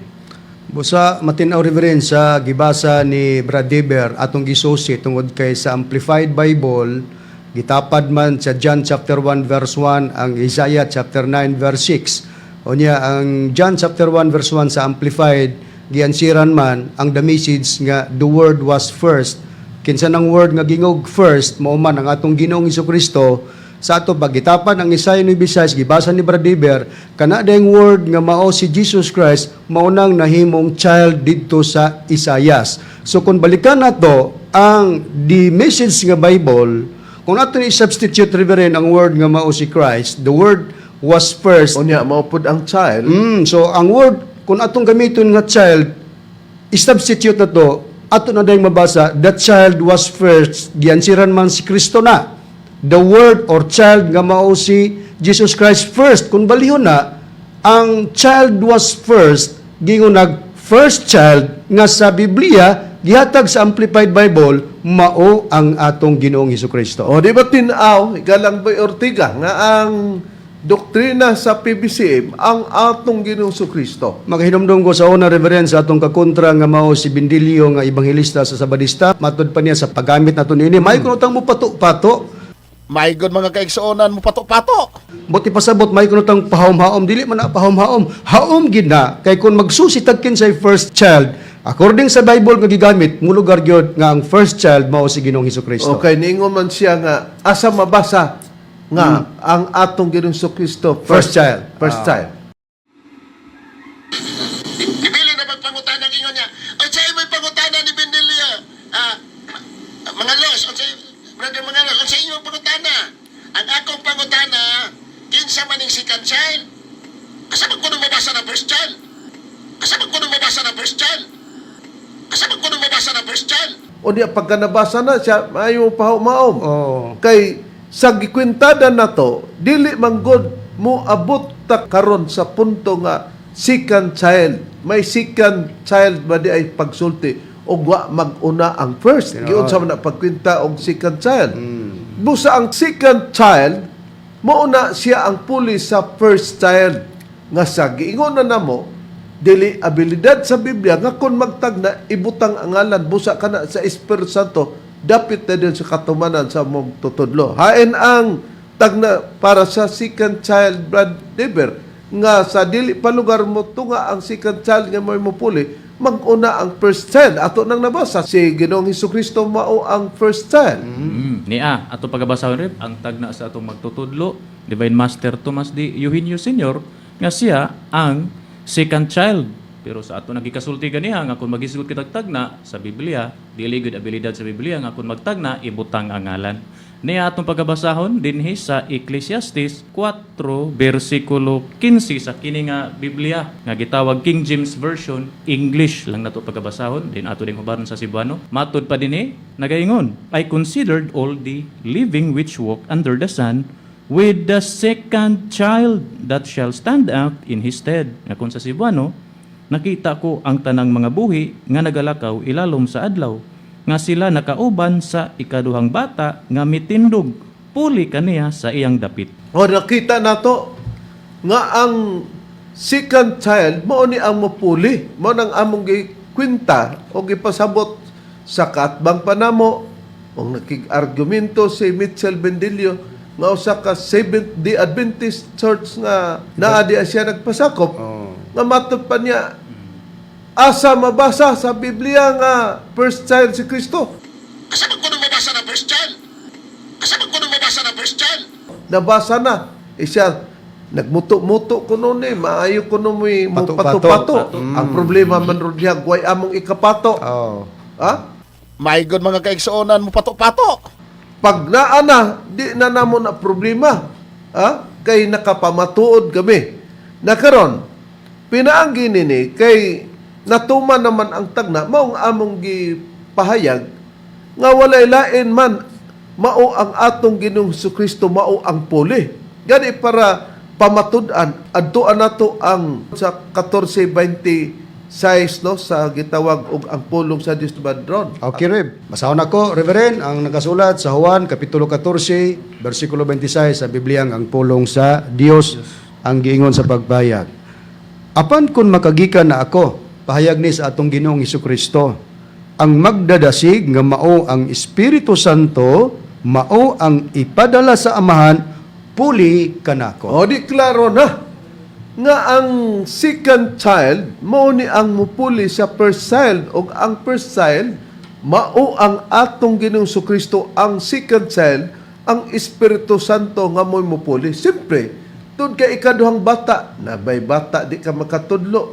Busa matin-aw, Reverend, sa gibasa ni Brad Deber, atong gisusi tungod kay sa Amplified Bible gitapad man sa John chapter 1 verse 1 ang Isaiah chapter 9 verse 6. Unya ang John chapter 1 verse 1 sa Amplified giansiran man ang The Message nga the Word was first. Kinsa nang word nga gingog first, mao man ang atong Ginoong Kristo. Sa ato pagitapan ang Isaiah 9:6 gibasa ni Brad Deber, kana dayong word nga mao si Jesus Christ mao nang nahimong child didto sa Isaias. So kung balikan nato ang The Message nga Bible, kung ato ni substitute, Reverend, ang word nga mao si Christ, the Word was first. Unya mao pud ang child. So ang word kung atong gamiton nga child, i-substitute na to, ato na dayong mabasa, the child was first, giansiran man si Kristo na. The Word or child nga mao si Jesus Christ first. Kung balihon na, ang child was first, gingon nag first child nga sa Biblia, gihatag sa Amplified Bible, mao ang atong Ginoong Hesus Kristo. O di ba tin-aw, Galang Boy Ortiga, nga ang doktrina sa PBCM ang atong Ginoong Kristo? Magahinumdum ko sa una, Reverend, sa atong kakontra nga mao si Bindilio nga ebanghelista sa Sabadista, matod pa niya sa paggamit nato niini, may kuno tang mo pato-pato. My God, mga kaigsuonan mo pato-pato. Buti pasabot may kuno tang pahom-haom, dili man na pahom-haom, haom gid na kay kung magsusi tag kinsay first child according sa Bible nga gigamit, mulugar gyud nga ang first child mao si Ginoong Hesus. Okay, niingon man siya nga asa mabasa nga ang atong Ginoong Kristo First child. First child. Gibili na pagpangutana ingon niya. Unsay imoy pangutana ni Bendelia? Ah, mga los, unsay brother mga los, unsay inyong pangutana? Ang akong pangutana, kinsa man ning second child? Asa man kuno mabasa na first child? Asa man kuno mabasa na first child? Asa man kuno mabasa na first child? O diya pagka nabasa na siya, ayaw pahumaom. Oh. Kay sa gikwintada na to, dili man god mo abot ta karon sa punto nga second child. May second child ba di ay pagsulti og wa mag-una ang first? Giunsa man na pagkwinta og second child? Busa ang second child mauna siya ang puli sa first child nga sa giingon na namo dili abilidad sa Biblia nga kung magtagna ibutang ang ngalan. Busa kana sa Espiritu Santo dapit na din sa katumanan sa mong tutudlo. Hain ang Tagna para sa second child, Brad Dever, nga sa dili pa lugar mo tunga ang second child nga mo'y mupuli, mag-una ang first child. Ato nang nabasa, si Ginoong Kristo mao ang first child. Nia, ato pagabasahon rep, ang tagna sa atong magtutudlo, Divine Master Tomas D. Eugenio Senior, nga siya ang second child. Pero sa ato nagikasulti ganiha nga kung magisgot kitag tagna sa Biblia, dili gud abilidad sa Biblia nga kung magtagna ibutang ang ngalan. Niya atong pagabasahon dinhi sa Ecclesiastes 4 bersikulo 15 sa kini nga Biblia nga gitawag King James Version, English lang nato pagabasahon din ato ding hubaron sa Cebuano. Matud pa dinhi nagaingon, "I considered all the living which walk under the sun with the second child that shall stand up in his stead." Nga kung sa Cebuano, nakita ko ang tanang mga buhi nga nagalakaw ilalom sa adlaw nga sila nakauban sa ikaduhang bata nga mitindog puli kaniya sa iyang dapit. O nakita nato nga ang second child mao ni ang mupuli, mao nang among gikwenta o gipasabot sa kaatbang panamo og nakig-argumento si Mitchell Bendillo nga usa ka Seventh Day Adventist Church nga naa di siya nagpasakop, nga matod pa niya, asa mabasa sa Biblia nga first child si Kristo? Asa man kuno mabasa na first child? Asa man kuno mabasa na first child? Nabasa na. Eh siya, nagmuto-muto kuno ni, maayo kuno mo Pato-pato. pato-pato. Ang problema man ron diha, guway among ikapato. Oh. Ha? My God, mga kaigsuonan mo pato-pato. Pag naa na, di na namo na problema. Ha? Kay nakapamatuod kami. Na karon, pinaanggi nini kay natuman naman ang tagna, maong among gipahayag nga walay lain man mao ang atong Ginoong Kristo, mao ang puli. Gani para pamatud-an, adtuan nato ang sa 14:26, no, sa gitawag og ang pulong sa Dios, Badron. Okay, Rev. Basahon ako, Reverend, ang nakasulat sa Juan, Kapitulo 14, versikulo 26 sa Bibliang ang pulong sa Dios, ang giingon sa pagbayag. "Apan kung makagikan na ako," pahayag ni sa atong Ginoong Kristo, "ang magdadasig nga mao ang Espiritu Santo, mao ang ipadala sa Amahan, puli kanako." O di klaro na nga ang second child mao ni ang mupuli sa first child ug ang first child mao ang atong Ginoong Kristo, ang second child ang Espiritu Santo nga mo'y mupuli. Siyempre, tungod kay ikaduhang bata na bay bata di ka makatudlo.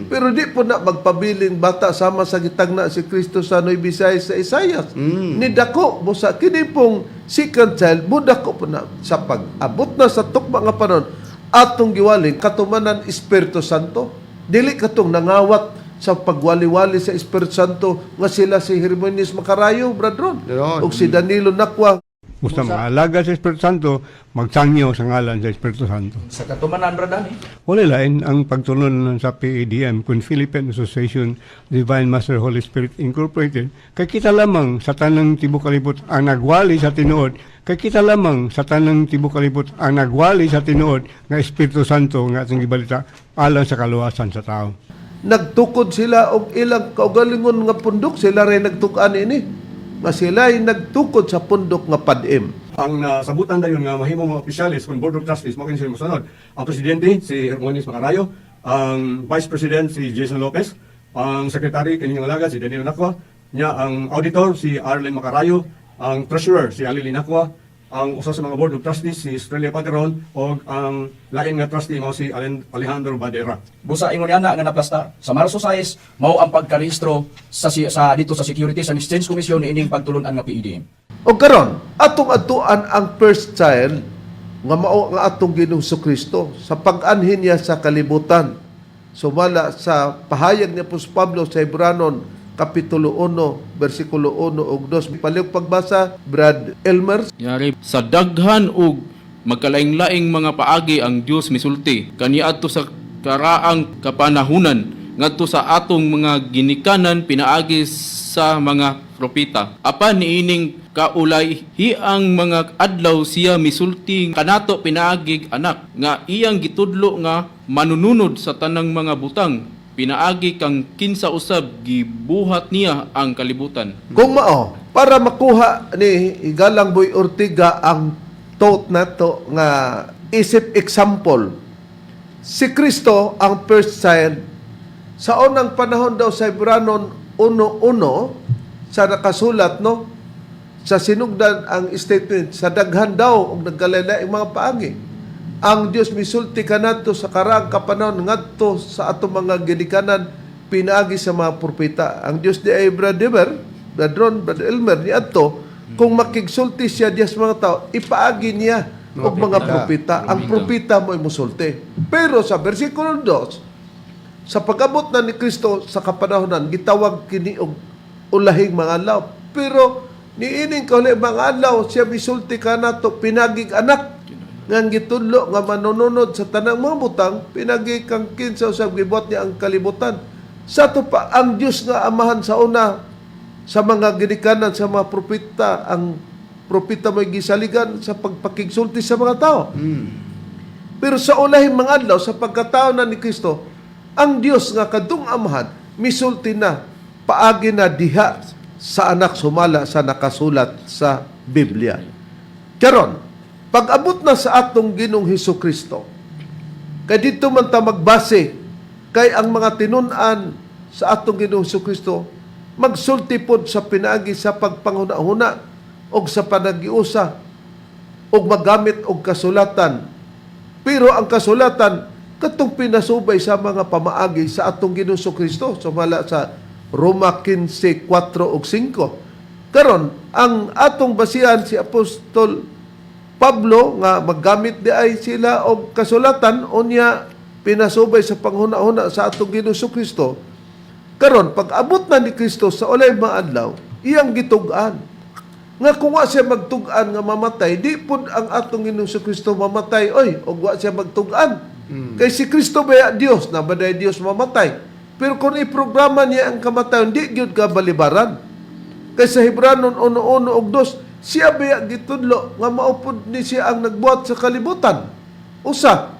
Pero di po na magpabiling bata sama sa gitagna si Kristo sa Nueva sa Isayas. Ni dako mo sa kini pong second child mo dako po na sa pag-abot na sa tukma nga panon atong giwali katumanan Espiritu Santo. Dili katong nangawat sa pagwali-wali sa Espiritu Santo nga sila si Hermoines Macarayo, Bradron, Yun. ug si Danilo Nakwa. Gusto mga alagad sa Espiritu Santo, magsangyo sa ngalan sa Espiritu Santo. Sa katumanan, brother, eh. Wala lain ang pagtulon sa PADM, kung Philippine Association Divine Master Holy Spirit Incorporated, kay kita lamang sa tanang tibok kalibot ang nagwali sa tinuod, kay kita lamang sa tanang tibok kalibot ang nagwali sa tinuod nga Espiritu Santo nga atong gibalita alang sa kaluwasan sa tao. Nagtukod sila og ilang kaugalingon nga pundok, sila rin nagtukan ini nga sila ay nagtukod sa pundok nga Padim. Ang nasabutan dayon nga mahimo mga opisyalis kung Board of Trustees mao kini sila mosunod. Ang presidente si Hermoines Macarayo, ang vice president si Jason Lopez, ang secretary kini nga alagad si Danilo Nakwa, nya ang auditor si Arlen Macarayo, ang treasurer si Ali Nakwa, ang usa sa mga Board of Trustees si Estrella Pateron ug ang lain nga trustee mao si Alejandro Badera. Busa ingon niya nga naplasta sa Marso 6 mao ang pagkarehistro sa dito sa Securities and Exchange Commission niining pagtulunan nga PEDM. O karon, atong adtuan ang first child nga mao ang atong Ginoong Kristo sa pag-anhin niya sa kalibutan. Sumala sa pahayag ni Apostol Pablo sa Hebranon Kapitulo 1, versikulo 1 ug 2. Palihog pagbasa, Brad Elmer. Yari sa daghan og magkalaing-laing mga paagi ang Dios misulti kaniadto sa karaang kapanahunan ngadto sa atong mga ginikanan pinaagi sa mga propeta. Apan niining kaulay hiang mga adlaw siya misulti kanato pinaagig anak nga iyang gitudlo nga manununod sa tanang mga butang pinaagi kang kinsa usab gibuhat niya ang kalibutan. Kung mao, para makuha ni Igalang Boy Ortiga ang thought nato nga isip example. Si Kristo ang first child sa unang panahon daw sa Hebranon 1:1 sa nakasulat, no, sa sinugdan ang statement sa daghan daw og nagkalain mga paagi. Ang Dios misulti kanato sa karaang kapanahon ngadto sa ato mga ginikanan pinaagi sa mga propeta. Ang Dios di ay, Brother Brother Ron, Brother Elmer, ni adto kung makigsulti siya diya sa mga tao, ipaagi niya og mga propeta. Ang propeta mo musulti. Pero sa versikulo 2, sa pag-abot na ni Kristo sa kapanahonan, gitawag kini og ulahing mga adlaw. Pero niining kauli mga adlaw, siya misulti kanato pinagig anak nga gitudlo nga manununod sa tanang mga butang pinagi kang kinsa usab gibuhat niya ang kalibutan. Sa ato pa ang Dios nga Amahan sa una sa mga ginikanan sa mga propeta, ang propeta may gisaligan sa pagpakigsulti sa mga tao. Pero sa ulahing mga adlaw, sa pagkatao na ni Kristo, ang Dios nga kadtong Amahan misulti na paagi na diha sa anak sumala sa nakasulat sa Biblia. Karon, pag-abot na sa atong Ginoong Hesus Kristo, kay dito man ta magbase kay ang mga tinun-an sa atong Ginoong Hesus Kristo magsulti pod sa pinaagi sa pagpanghuna-huna og sa panagiusa og magamit og kasulatan. Pero ang kasulatan katong pinasubay sa mga pamaagi sa atong Ginoong Kristo sumala sa Roma 15:4 ug 5. Karon, ang atong basihan si Apostol Pablo nga maggamit di ay sila og kasulatan, unya pinasubay sa panghuna-huna sa atong Ginoong Kristo. Karon, pag abot na ni Kristo sa ulay mga adlaw, iyang gitug-an nga kung wa siya magtug-an nga mamatay, di pud ang atong Ginoong Kristo mamatay oy og wa siya magtug-an. Kay si Kristo baya Dios na baday Dios mamatay. Pero kung iprograma niya ang kamatayon, di gyud ka balibaran. Kay sa Hebranon 1:1 ug 2, siya baya gitudlo nga maupod ni siya ang nagbuhat sa kalibutan. Usa,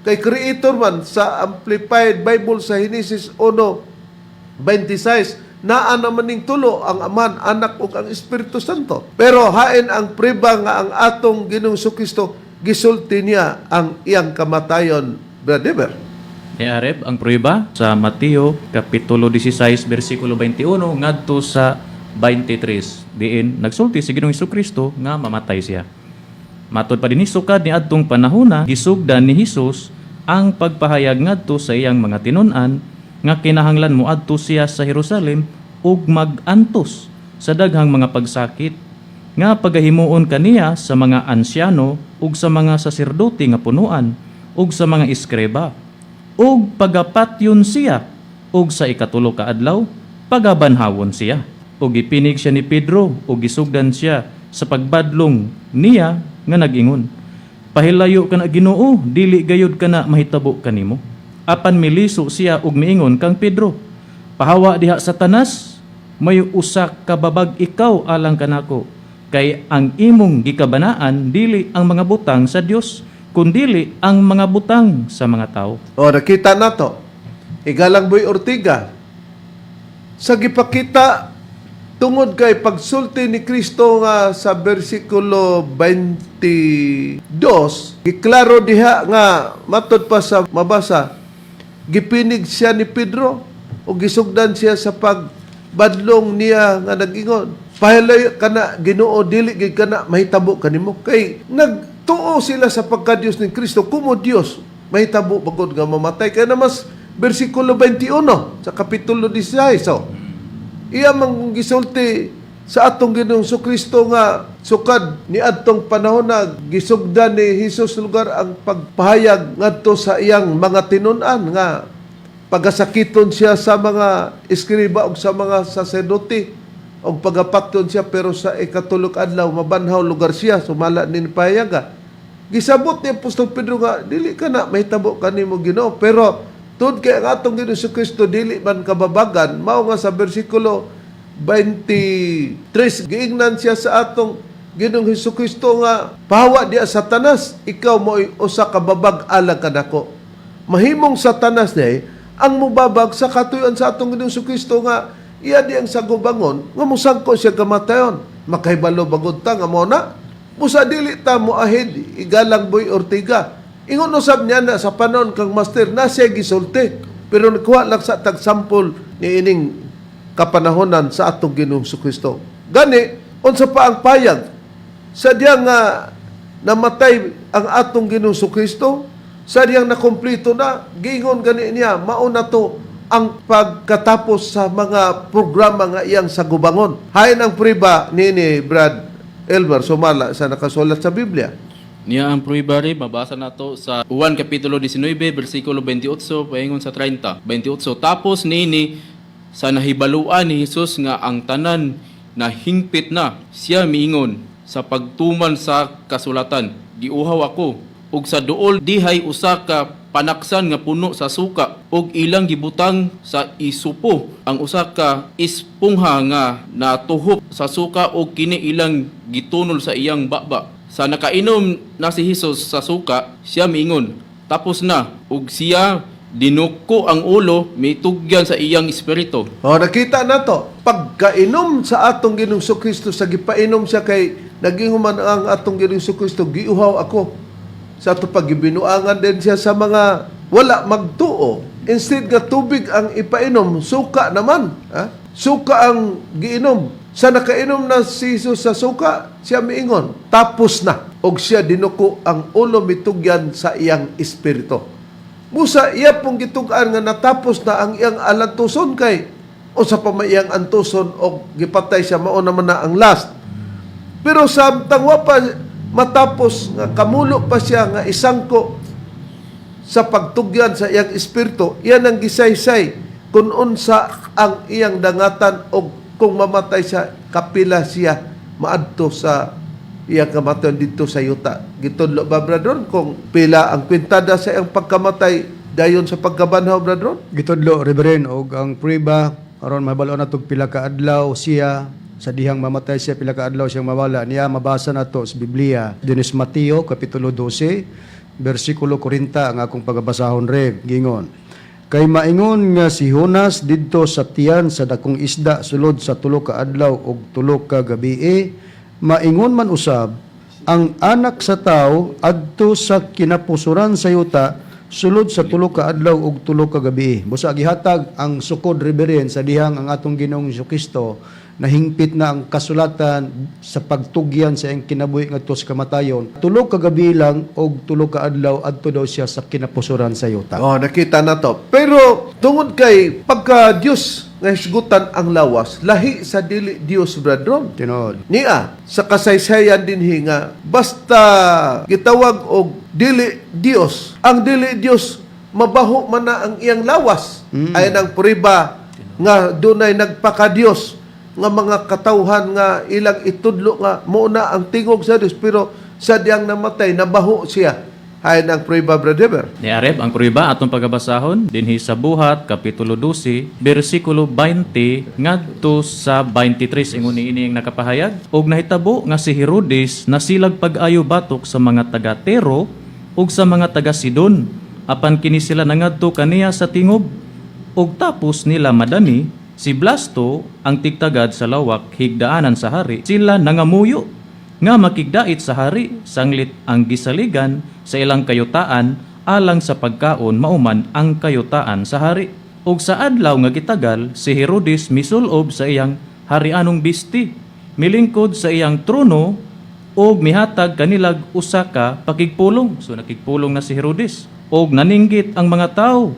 kay creator man. Sa Amplified Bible, sa Genesis 1:26, naa naman ning tulo, ang Aman, Anak ug ang Espiritu Santo. Pero hain ang priba nga ang atong Ginoong Kristo gisulti niya ang iyang kamatayon, Brother? Ni Areb, ang prueba sa Mateo kapitulo 16 bersikulo 21 ngadto sa 23, diin nagsulti si Ginoong Kristo nga mamatay siya. Matod pa dinhi, sukad ni adtong panahona, gisugdan ni Hesus ang pagpahayag ngadto sa iyang mga tinun-an nga kinahanglan moadto siya sa Jerusalem ug mag-antos sa daghang mga pagsakit nga pagahimuon kaniya sa mga ansyano ug sa mga saserdote nga punuan ug sa mga eskreba ug pagapatyon siya ug sa ikatulo ka adlaw pagabanhawon siya. Ug gipinig siya ni Pedro ug gisugdan siya sa pagbadlong niya nga nag-ingon, "Pahilayo ka na, Ginoo, dili gayud kana mahitabo kanimo." Apan miliso siya ug miingon kang Pedro, "Pahawa diha, Satanas, may usa ka babag ikaw alang kanako, kay ang imong gikabanaan dili ang mga butang sa Dios, kundili ang mga butang sa mga tao." O, nakita nato. Igalang Boy Ortiga. Sa gipakita tungod kay pagsulti ni Kristo nga sa versikulo 22, giklaro diha nga matod pa sa mabasa, gipinig siya ni Pedro o gisugdan siya sa pagbadlong niya nga nag-ingon, "Pahilayo kana, Ginoo, dili gid kana mahitabo kanimo." Kay nagtuo sila sa pagka-Dios ni Kristo. Kumo Dios, mahitabo bagod nga mamatay? Kaya na mas versikulo 21 sa kapitulo 16, so iya mang gisulti sa atong Ginoong Kristo nga sukad ni adtong panahon na gisugdan ni Hesus lugar ang pagpahayag ngadto sa iyang mga tinun-an nga pagasakiton siya sa mga eskriba ug sa mga saserdote og pagapatyon siya, pero sa ikatulog adlaw mabanhaw lugar siya sumala ni pahayaga. Gisabot ni Apostol Pedro nga dili kana mahitabo kanimo, Ginoo. Pero tungod kay ang atong Ginoong Kristo dili man kababagan, mao nga sa bersikulo 23 giingnan siya sa atong Ginoong Hesus Kristo nga, "Pahawa diya, Satanas, ikaw mo'y usa ka babag alang kanako." Mahimong Satanas ni ang mubabag sa katuyon sa atong Ginoong Kristo nga iya di ang sagubangon nga musangko siya kamatayon. Makahibalo bagod ta nga mao na. Busa dili ta moahid igalang Boy Ortega. Ingon usab niya na sa panahon kang Master na siya gisulti. Pero nikuha lang sa tag-sample ni ining kapanahonan sa atong Ginoong Kristo. Gani, unsa pa ang payag? Sa diya nga namatay ang atong Ginoong Kristo, sa diyang nakumplito na, giingon gani niya, mauna to ang pagkatapos sa mga programa nga iyang sagubangon. Hain ang priba ni Brad Elmer Sumala sa nakasulat sa Biblia. Niya ang pruiba rin, mabasa nato sa Juan Kapitulo 19, versikulo 28, paingon sa 30. 28, tapos niini sa nahibaluan ni Hesus nga ang tanan na hingpit na, siya miingon sa pagtuman sa kasulatan, giuhaw ako, ug sa duol dihay usa ka panaksan nga puno sa suka ug ilang gibutang sa isupo ang usa ka espongha nga natuhop sa suka ug kini ilang gitunol sa iyang baba. Sa nakainom na si Hesus sa suka, siya miingon, tapos na, ug siya dinuko ang ulo, mitugyan sa iyang espiritu. O, nakita na to. Pagkainom sa atong Ginoong Kristo, sa gipainom siya kay naging human ang atong Ginoong Kristo, giuhaw ako. Sa ato paggibinuangan din siya sa mga wala magtuo. Instead nga tubig ang ipainom, suka naman. Ha? Suka ang giinom. Sa nakainom na si Jesus sa suka, siya miingon, tapos na. Og siya dinuko ang ulo mitugyan sa iyang espiritu. Musa, iya pong gitug-an nga natapos na ang iyang alantuson kay o sa pamayang antuson o gipatay siya mao naman na ang last. Pero samtang wa pa matapos nga kamulo pa siya nga isangko sa pagtugyan sa iyang espiritu, iyan ang gisaysay kung unsa ang iyang dangatan o kung mamatay siya, kapila siya maadto sa iyang kamatayon dito sa yuta. Gitudlo ba, brethren, kung pila ang kwintada sa iyang pagkamatay dayon sa pagkabanhaw, brethren? Gitudlo, Reverend, og ang prueba aron mahibalo na tog pila ka adlaw siya sa dihang mamatay siya, pila ka adlaw siyang mawala niya, mabasa nato sa Biblia dinis Mateo kapitulo 12 bersikulo 40 ang akong pagabasahon, Rev. Gingon kay maingon nga si Jonas didto sa tiyan sa dakong isda sulod sa 3 ka adlaw ug 3 ka gabii, maingon man usab ang Anak sa Tao adto sa kinapusuran sa yuta sulod sa 3 ka adlaw ug 3 ka gabi. Busa gihatag ang sukod, Reverend, sa dihang ang atong Ginoong Kristo nahingpit na ang kasulatan sa pagtugyan sa iyang kinabuhi ngadto sa kamatayon. 3 ka gabi lang og 3 ka adlaw adto daw siya sa kinapusuran sa yuta. Oh, nakita na to. Pero tungod kay pagka Dios nga hisgutan ang lawas, lahi sa dili Dios, brethren. Tinuod. Niya, sa kasaysayan din nga basta gitawag og dili Dios, ang dili Dios mabaho man na ang iyang lawas. Ay ang puriba nga dunay nagpaka-Dios nga mga katawhan nga ilang itudlo nga mao na ang tingog sa Dios, pero sa diyang namatay nabaho siya. Ay ang prueba, brother. Ni Areb, ang prueba atong pagabasahon dinhi sa Buhat kapitulo 12 bersikulo 20 ngadto sa 23, ingon niini ang nakapahayag, og nahitabo nga si Herodes nasilag pag-ayo batok sa mga taga Tero ug sa mga taga Sidon, apan kini sila nangadto kaniya sa tingob ug tapos nila madani si Blasto ang tigtagad sa lawak higdaanan sa hari. Sila nangamuyo nga makigdait sa hari sanglit ang gisaligan sa ilang kayutaan alang sa pagkaon mauman ang kayutaan sa hari. Ug sa adlaw nga gitagal si Herodes misulob sa iyang harianong bisti, milingkod sa iyang trono ug mihatag kanilag usa ka pakigpulong. So nakigpulong na si Herodes ug naninggit ang mga tawo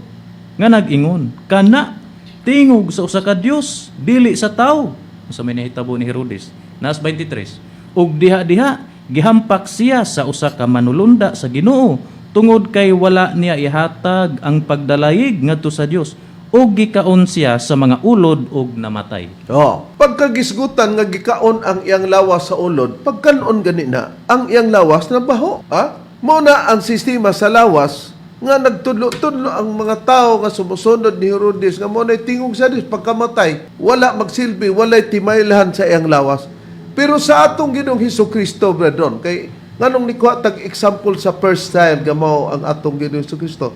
nga nag-ingon, "Kana tingog sa usa ka dios, dili sa tawo." Unsa may nahitabo ni Herodes? Nas 23. Ug diha-diha gihampak siya sa usa ka manulunda sa Ginoo tungod kay wala niya ihatag ang pagdalayig ngadto sa Dios, ug gikaon siya sa mga ulod ug namatay. Oh. Pagkagisgutan nga gikaon ang iyang lawas sa ulod, pagkanon gani na, ang iyang lawas na baho. Ha? Mao na ang sistema sa lawas nga nagtudlo-tudlo ang mga tao nga sumusunod ni Herodes nga mao na'y tingog sa Dios, pagkamatay, wala magsilbi, walay timaylahan sa iyang lawas. Pero sa atong Ginoong Hesus Kristo, brethren, kay nganong nikuha tag example sa first time nga mao ang atong Ginoong Hesus Kristo,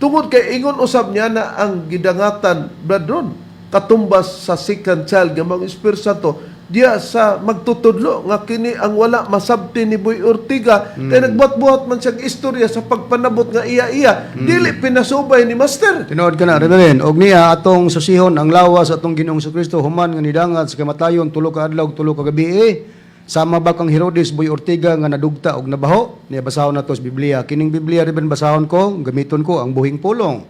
tungod kay ingon usab niya na ang gidangatan, brethren, katumbas sa second child nga mga Espiritu Santo. diya sa magtutudlo nga kini ang wala masabti ni Boy Ortiga kay nagbuhat-buhat man siyang istorya sa pagpanabot nga iya-iya, dili pinasubay ni Master. Tinuod ka na, Reverend. Og niya atong susihon ang lawas atong Ginoong Kristo human nga nidangat sa kamatayon 3 ka adlaw ug 3 ka gabi. Sama ba kang Herodes, Boy Ortega, nga nadugta og nabaho? Niya basahon nato sa Biblia. Kining Biblia, Reverend, basahon ko, gamiton ko ang buhing pulong.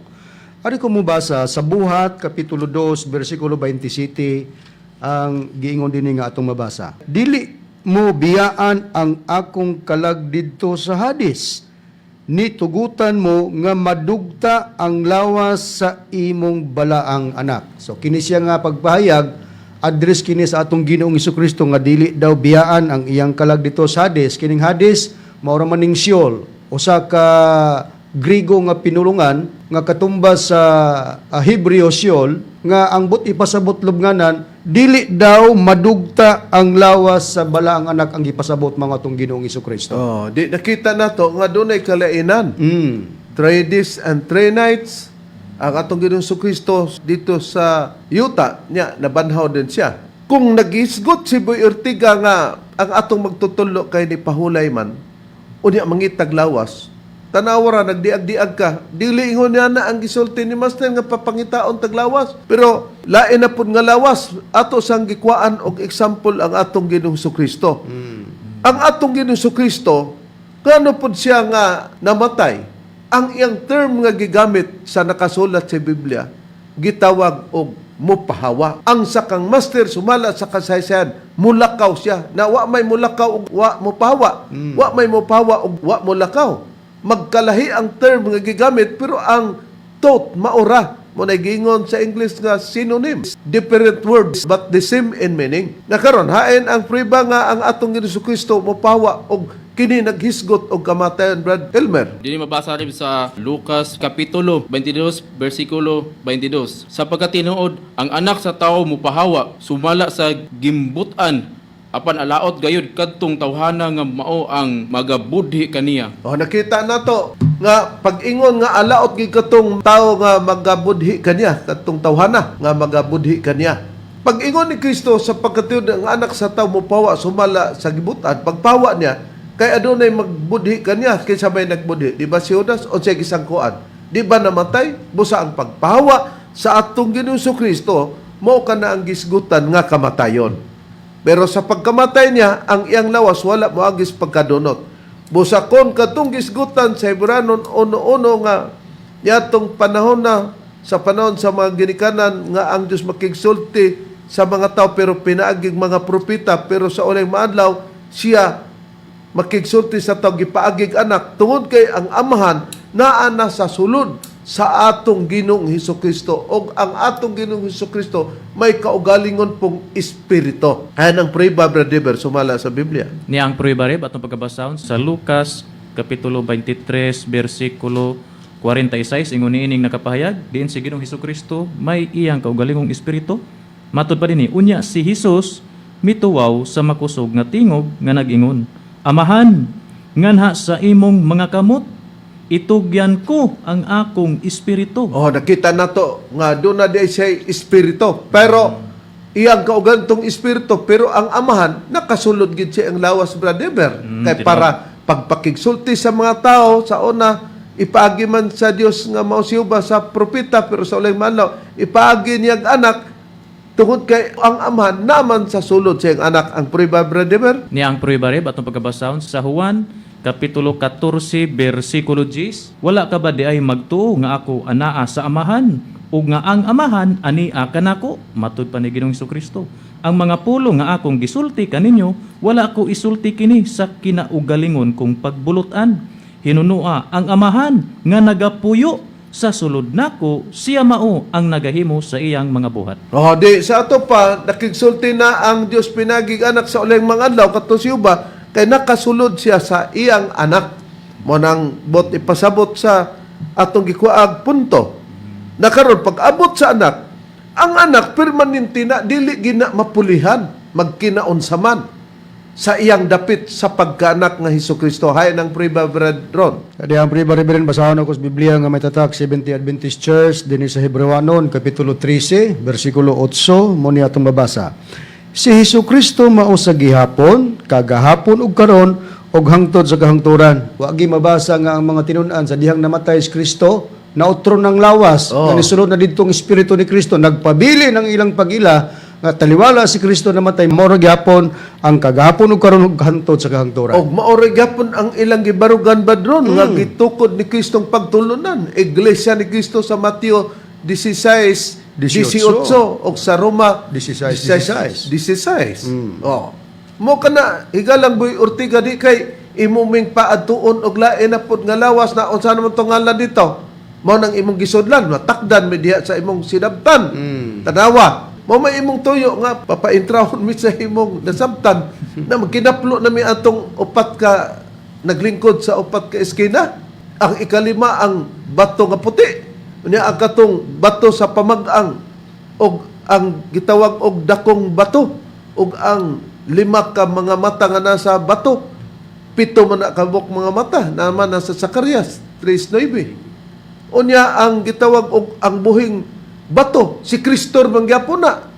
Ari ko mobasa sa Buhat kapitulo 2 bersikulo 27 ang giingon dinhi nga atong mabasa. Dili mo biyaan ang akong kalag didto sa Hades, ni tugutan mo nga madugta ang lawas sa imong balaang anak. So kini siya nga pagpahayag, address kini sa atong Ginoong Kristo nga dili daw biyaan ang iyang kalag dito sa Hades. Kining Hades mao ra maning Sheol, usa ka Grigo nga pinulungan nga katumbas sa Hebreo Sheol, nga ang but ipasabot lubnganan, dili daw madugta ang lawas sa balaang anak ang gipasabot mga atong Ginoong Kristo. Oh, di nakita nato nga dunay kalainan. 3 days and 3 nights ang atong Ginoong Kristo dito sa yuta niya, nabanhaw din siya. Kung nagisgot si Boy Ortiga nga ang atong magtutudlo kay ni pahulay man, unya mangitag lawas. Tanawa ra, nagdiag-diag ka. Dili ingon niya na ang gisulti ni Master nga papangitaon taglawas. Pero lain na pud nga lawas, ato sang gikuhaan og example ang atong Ginoong Kristo. Ang atong Ginoong Kristo, kano pud siya nga namatay, ang iyang term nga gigamit sa nakasulat sa Biblia, gitawag og mupahawa. Ang sakang Master sumala sa kasaysayan, mulakaw siya. Na wa may mulakaw og wa mupahawa. Wa may mupahawa og wa mulakaw. Magkalahi ang term nga gigamit pero ang thought maura mo na giingon sa English nga synonym. Different words but the same in meaning. Na karon hain ang priba nga ang atong Ginoong Kristo mopawa og kini naghisgot og kamatayon, Brad Elmer? Dini mabasa rin sa Lucas Kapitulo 22 versikulo 22. Sapagkat tinuod ang anak sa tao mupahawa sumala sa gimbutan, apan alaot gayud kadtong tawhana nga mao ang magabudhi kaniya. Oh, nakita na to nga pag-ingon nga alaot gid katong tao nga magabudhi kaniya, katong tawhana nga magabudhi kaniya. Pag-ingon ni Kristo sa pagkatiod ang anak sa tao mopawa sumala sa gibutan, pagpawa niya kay adunay magbudhi kaniya. Kinsa may nagbudhi? Di ba si Judas? Unsay gisangkuan? Di ba namatay? Busa ang pagpawa sa atong Ginoong Kristo mao kana ang gisgutan nga kamatayon. Pero sa pagkamatay niya, ang iyang lawas wala moagis pagkadunot. Busa kon katong gisgutan sa Hebranon uno-uno nga yatong panahon na sa panahon sa mga ginikanan nga ang Diyos makigsulti sa mga tao pero pinaaging mga propeta, pero sa unang maadlaw siya makigsulti sa tao gipaagig anak tungod kay ang amahan naa na sa sulod sa atong Ginoong Hesus Kristo og ang atong Ginoong Hesus Kristo may kaugalingon pong espiritu. Kaya ng prueba, Brother Dever, sumala sa Biblia. Niya ang prueba reb atong pagkabasahon sa Lucas kapitulo 23 bersikulo 46, ingon niining nakapahayag diin si Ginoong Hesukristo may iyang kaugalingong espiritu. Matud pa dinhi, unya si Hesus mituwaw sa makusog nga tingog nga nag-ingon, "Amahan, nganha sa imong mga kamot itugyan ko ang akong espiritu." Oh, nakita na to nga doon na di siya espiritu. Pero iyang kaugantong espiritu, pero ang amahan nakasulod gid siya ang lawas, Brother Dever. Kay para pagpakigsulti sa mga tao sa una ipaagi man sa Dios nga mao si Jehovah sa propeta, pero sa uling manlaw ipaagi niyang anak tungod kay ang amahan naman sa sulod sa iyang anak. Ang prueba, Brother Dever? Niya ang prueba reb atong pagkabasahon sa Juan kapitulo 14 bersikulo 10. Wala ka ba di ay magtuo nga ako anaa sa amahan ug nga ang amahan ania kanako? Matud pa ni Ginoong Kristo, ang mga pulong nga akong gisulti kaninyo wala ko isulti kini sa kinaugalingon kong pagbulutan. Hinunua ang amahan nga nagapuyo sa sulod nako, siya mao ang nagahimo sa iyang mga buhat. Oh, di sa ato pa nakigsulti na ang Dios pinagig anak sa uling mga adlaw kadto si Uba kay nakasulod siya sa iyang anak. Mo nang bot ipasabot sa atong gikuag punto. Nakaron pag abot sa anak, ang anak permanente na dili gina mapulihan magkinaunsa man sa iyang dapit sa pagkaanak nga Hesus Kristo. Hay ng prueba, Brad Ron. Kadi ang priba, Reverend, basahon ako sa Biblia nga may tatak Seventh Adventist Church dinhi sa Hebrewanon kapitulo 13 bersikulo 8 mo ni atong mabasa. Si Hesus Kristo mao sa gihapon, kagahapon ug karon ug hangtod sa kahangturan. Wa gi mabasa nga ang mga tinun-an sa dihang namatay si Kristo, nautro ng lawas, nga nisulod na didtong espiritu ni Kristo, nagpabili ng ilang pagila nga taliwala si Kristo namatay, mao ra gihapon ang kagahapon ug karon ug hangtod sa kahangturan. Og mao ra gyapon ang ilang gibarugan badron nga gitukod ni Kristong pagtulunan. Iglesia ni Kristo sa Mateo 16 18, 18 og sa Roma 16, 16. Oh. Mo kana higalang Boy Ortiga, di kay imo ming paadtuon og lain na pud nga lawas na unsa naman tong ngalan dito. Mao nang imong gisudlan, matakdan mi diha sa imong sinabtan. Tanawa. Mao may imong tuyo nga papaintrawon mi sa imong nasabtan na magkinaplo na mi atong upat ka naglingkod sa upat ka eskina. Ang ikalima ang bato nga puti. Unya ang katong bato sa pamag-ang og ang gitawag og dakong bato og ang lima ka mga mata nga nasa bato, pito man na kabuk mga mata naman nasa Zacarias 3:9. Unya ang gitawag og ang buhing bato, si Kristo man gyapon na.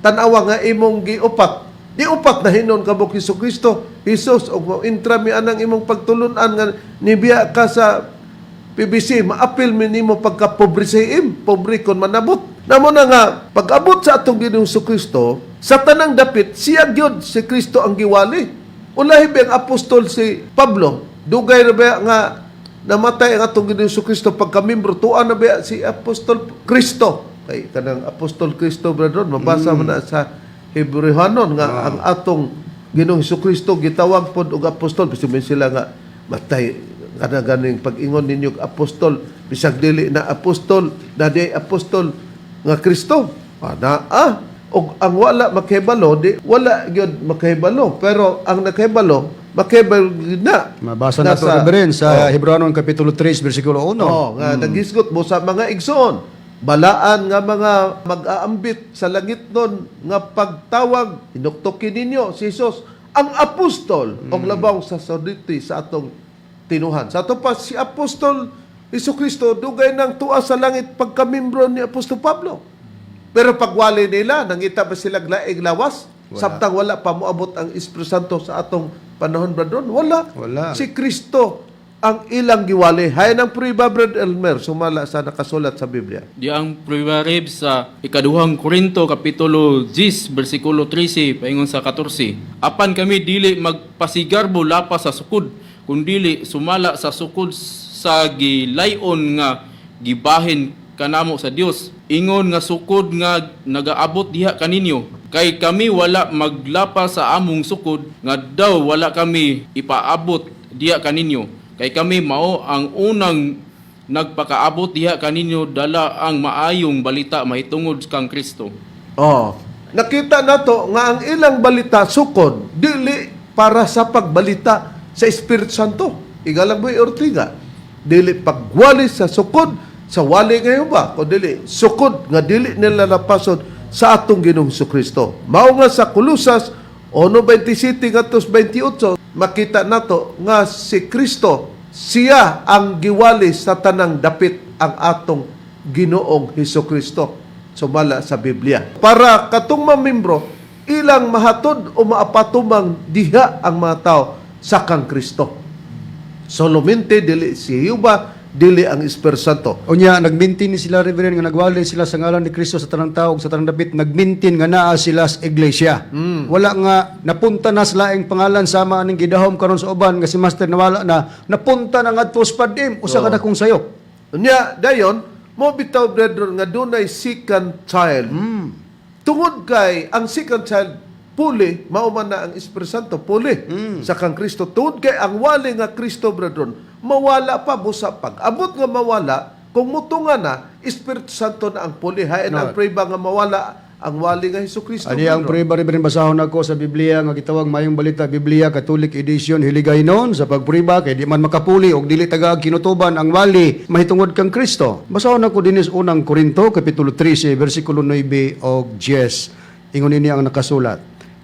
Tan-awa nga imong giupat, di upat na hinon kabuk Hesus Kristo Jesus og mo-intra mi anang imong pagtulun-an nga nibiya ka sa PBC, maapil mi nimo pagka pobre sa im, pobre kon manabot. Namo na nga pag-abot sa atong Ginoong Kristo, sa tanang dapit siya gyud si Kristo ang giwali. Ulahi ba ang apostol si Pablo? Dugay ra ba nga namatay ang atong Ginoong Kristo pagka-membro, tuan na ba si Apostol Kristo? Kay kanang Apostol Kristo, brother, mabasa man na sa Hebreohanon nga ang atong Ginoong Kristo gitawag pod og apostol. Bisag man sila nga matay kana ganing pag-ingon ninyo og apostol, bisag dili na apostol na di apostol nga Kristo ana og ang wala makahibalo, di wala gyud makahibalo, pero ang nakahibalo, makahibalo gyud na. Mabasa na to, Reverend, sa Hebreohanon kapitulo 3 bersikulo 1. Oh, nga naghisgot mo sa mga igsoon. Balaan nga mga mag-aambit sa langit nun nga pagtawag, hinuktukin ninyo si Jesus, ang apostol, og labaw sa sacerdote sa atong tinuhan. Sa ato pa, si Apostol Hesus Kristo, dugay nang tuwa sa langit pagkamimbro ni Apostol Pablo. Pero pagwali nila, nangita ba sila laing lawas? Samtang wala pa moabot ang Espiritu Santo sa atong panahon, brethren? Wala. Wala. Si Kristo ang ilang giwali. Hay ng prueba, Brad Elmer, sumala sa nakasulat sa Biblia. Di ang prueba rib sa ikaduhang Korinto kapitulo 10 bersikulo 13 paingon sa 14. Apan kami dili magpasigarbo lapas sa sukod, kundili sumala sa sukod sa gilayon nga gibahin kanamo sa Dios. Ingon nga sukod nga nagaabot diha kaninyo. Kay kami wala maglapas sa among sukod nga daw wala kami ipaabot diha kaninyo. Kay kami mao ang unang nagpakaabot diha kaninyo dala ang maayong balita mahitungod kang Kristo. Oh. Nakita nato nga ang ilang balita sukod dili para sa pagbalita sa Espiritu Santo. Igalang mo Ortiga. Dili pagwali sa sukod sa wali ngayon ba? Kung dili sukod nga dili nila napasod sa atong Ginoong Kristo. Mao nga sa Kulusas 1:27 ngadto 28 makita nato nga si Kristo siya ang giwali sa tanang dapit, ang atong Ginoong Hesus Kristo sumala sa Biblia. Para katong mamimbro, ilang mahatod o maapatumang diha ang mga tao sa kang Kristo. Solamente dili si Jehovah, dili ang Espiritu Santo. Unya, nagmintin ni sila, Reverend, nga nagwali sila sa ngalan ni Kristo sa tanang tao ug sa tanang dapit, nagmintin nga naa sila sa iglesia. Wala nga napunta na sa laing pangalan sama aning gidahom karon sa uban nga si Master nawala na, napunta na ngadto sa PADM, usa ka dakong sayop. Unya, dayon, mo bitaw, brethren, nga dunay second child. Tungod kay ang second child puli, mao man na ang Espiritu Santo puli sa kang Kristo. Tungod kay ang wali nga Kristo, brethren, mawala pa busa pag-abot nga mawala, kung mutunga na, Espiritu Santo na ang puli. Hain ang prueba nga mawala ang wali nga Hesus Kristo. Ani ang brethren. prueba, Reverend, basahon ako sa Biblia nga gitawag Maayong Balita Biblia Catholic Edition Hiligaynon sa pagprueba kay di man makapuli og dili taga kinutuban ang wali mahitungod kang Kristo. Basahon ako dinis unang Korinto kapitulo 13 bersikulo 9 og 10. Ingon ini ang nakasulat.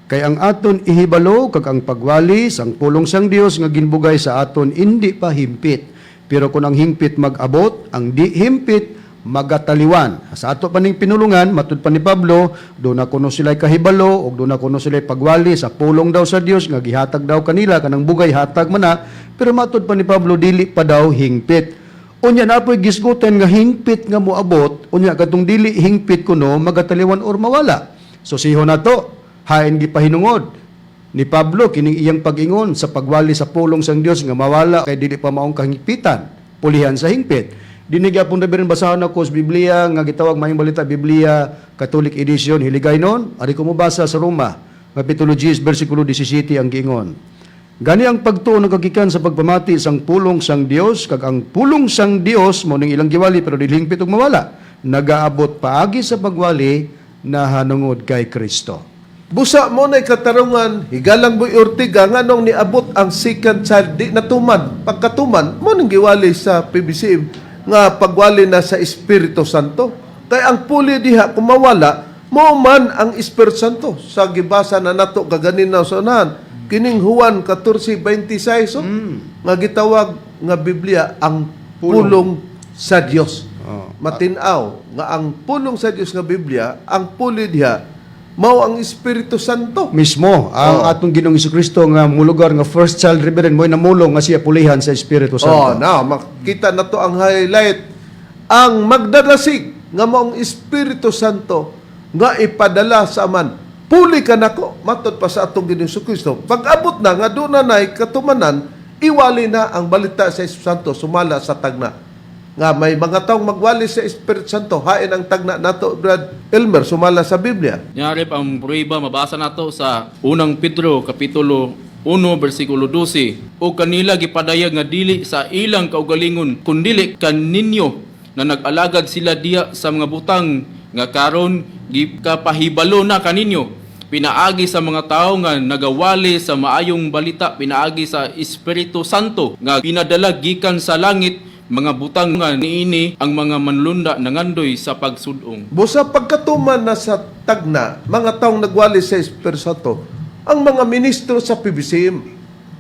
Kay ang aton ihibalo kag ang pagwali sang pulong sang Dios nga ginbugay sa aton indi pa himpit. Pero kung ang himpit mag-abot, ang di himpit Magataliwan. Sa ato pa ning pinulungan, matud pa ni Pablo, do na kuno sila kahibalo ug do na kuno sila pagwali sa pulong daw sa Dios nga gihatag daw kanila kanang bugay hatag man na, pero matud pa ni Pablo dili pa daw hingpit. Unya na po'y gisgutan nga hingpit nga moabot, unya katong dili hingpit kuno magataliwan or mawala. So siho na to, hain gipahinungod ni Pablo kining iyang pag-ingon sa pagwali sa pulong sang Dios nga mawala kay dili pa maong kahingpitan, pulihan sa hingpit. Dinhi gyapon Reverend, basahon ako sa Biblia nga gitawag Maayong Balita Biblia Catholic Edition Hiligaynon, ari ko mobasa sa Roma, Kapitulo 10 bersikulo 17 ang giingon. Gani ang pagtuo nagagikan sa pagpamati sang pulong sang Dios kag ang pulong sang Dios mao ning ilang giwali pero dili hingpit og mawala nagaabot paagi sa pagwali nahanungod kay Kristo. Busa mo na katarungan, higalang Boy Ortiga, nganong niabot ang second child, di natuman. Pagkatuman, mo nang giwali sa PBCM, nga pagwali na sa Espiritu Santo. Kay ang puli diha, kung mawala, mo man ang Espiritu Santo. Sa gibasa na nato kaganina sa unahan, kining Juan 14:26, oh, nga gitawag nga Biblia ang pulong sa Dios. Matinaw nga ang pulong sa Dios nga Biblia, ang puli diha mao ang Espiritu Santo. Mismo ang atong Ginoong Kristo nga mulugar nga first child, Reverend, mo'y namulong nga siya pulihan sa Espiritu Oh, Santo. now makita na to ang highlight. Ang magdadasig nga mao ang Espiritu Santo nga ipadala sa Aman. Puli ka nako matod pa sa atong Ginoong Kristo. Pag-abot na nga doon na nay katumanan, iwali na ang balita sa Espiritu Santo sumala sa tagna. Nga may mga taong magwali sa Espiritu Santo, hain ang tagna nato, Brad Elmer, sumala sa Biblia. Nyari pa ang prueba mabasa nato sa unang Pedro kapitulo 1 bersikulo 12. O kanila gipadayag nga dili sa ilang kaugalingon kundili kaninyo na nag-alagad sila diya sa mga butang nga karon gikapahibalo na kaninyo pinaagi sa mga tao nga nagawali sa maayong balita pinaagi sa Espiritu Santo nga pinadala gikan sa langit, mga butang nga niini ang mga manlunda nangandoy sa pagsudong. Busa pagkatuman na sa tagna, mga taong nagwali sa Espiritu Santo, ang mga ministro sa PBCM,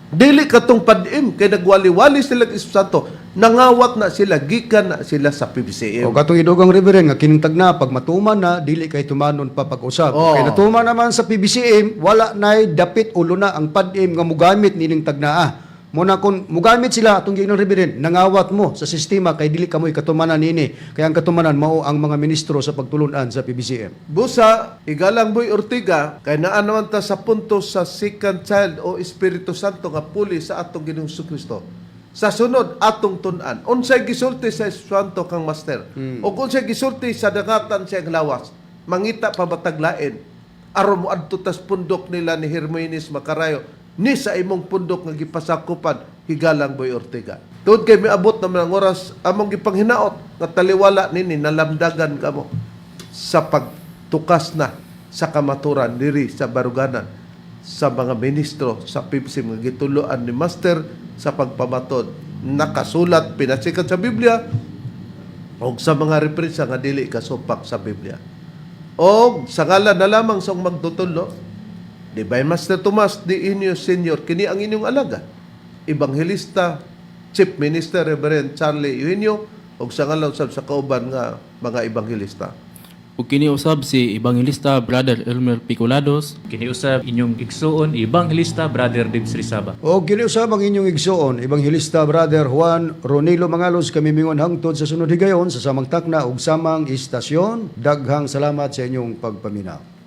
dili katong padim, kay nagwali-wali sila sa Espiritu Santo, nangawat na sila, gikan na sila sa PBCM. O katong idugang, Reverend, nga kining tagna pag matuman na dili kay tumanon pa pag-usab. Kay natuman naman sa PBCM, wala nay dapit ulo na ang PADM nga mugamit nining tagnaa. Mo na kung mugamit sila atong giingon, Reverend, nangawat mo sa sistema kay dili kamoy katumanan niini. Kaya ang katumanan mao ang mga ministro sa pagtulunan sa PBCM. Busa, igalang Boy Ortiga, kay naa naman ta sa punto sa second child o Espiritu Santo nga puli sa atong Ginoong Kristo. Sa sunod atong tun-an, unsay gisulti sa Espiritu Santo kang master? O unsay gisulti sa dangatan sa iyang lawas? Mangita pa bataglain aron moadto tas pundok nila ni Herminis Macarayo ni sa imong pundok nga gipasakupan, higalang Boy Ortiga. Tuod kay miabot naman ang oras among gipanghinaot nga taliwala nini nalamdagan kamo sa pagtukas na sa kamaturan diri sa baruganan sa mga ministro sa PIPSIM nga gituloan ni Master sa pagpamatod nakasulat pinasikat sa Biblia og sa mga referensya nga dili kasupak sa Biblia. Og sa ngalan na lamang sa magtutudlo, Divine Master Tomas D. Inyo Senior, kini ang inyong alaga. Ebanghelista, Chief Minister Reverend Charlie Eugenio, og sa ngalan sab sa kauban nga mga ebanghelista. Ug kini usab si Evangelista Brother Elmer Picolados. Kiniusab inyong igsuon, Evangelista Brother Dibs Rizaba. O kini usab ang inyong igsuon, Ebanghelista Brother Juan Ronilo Mangalos, kami mingon hangtod sa sunod higayon sa samang takna ug samang istasyon. Daghang salamat sa inyong pagpaminaw.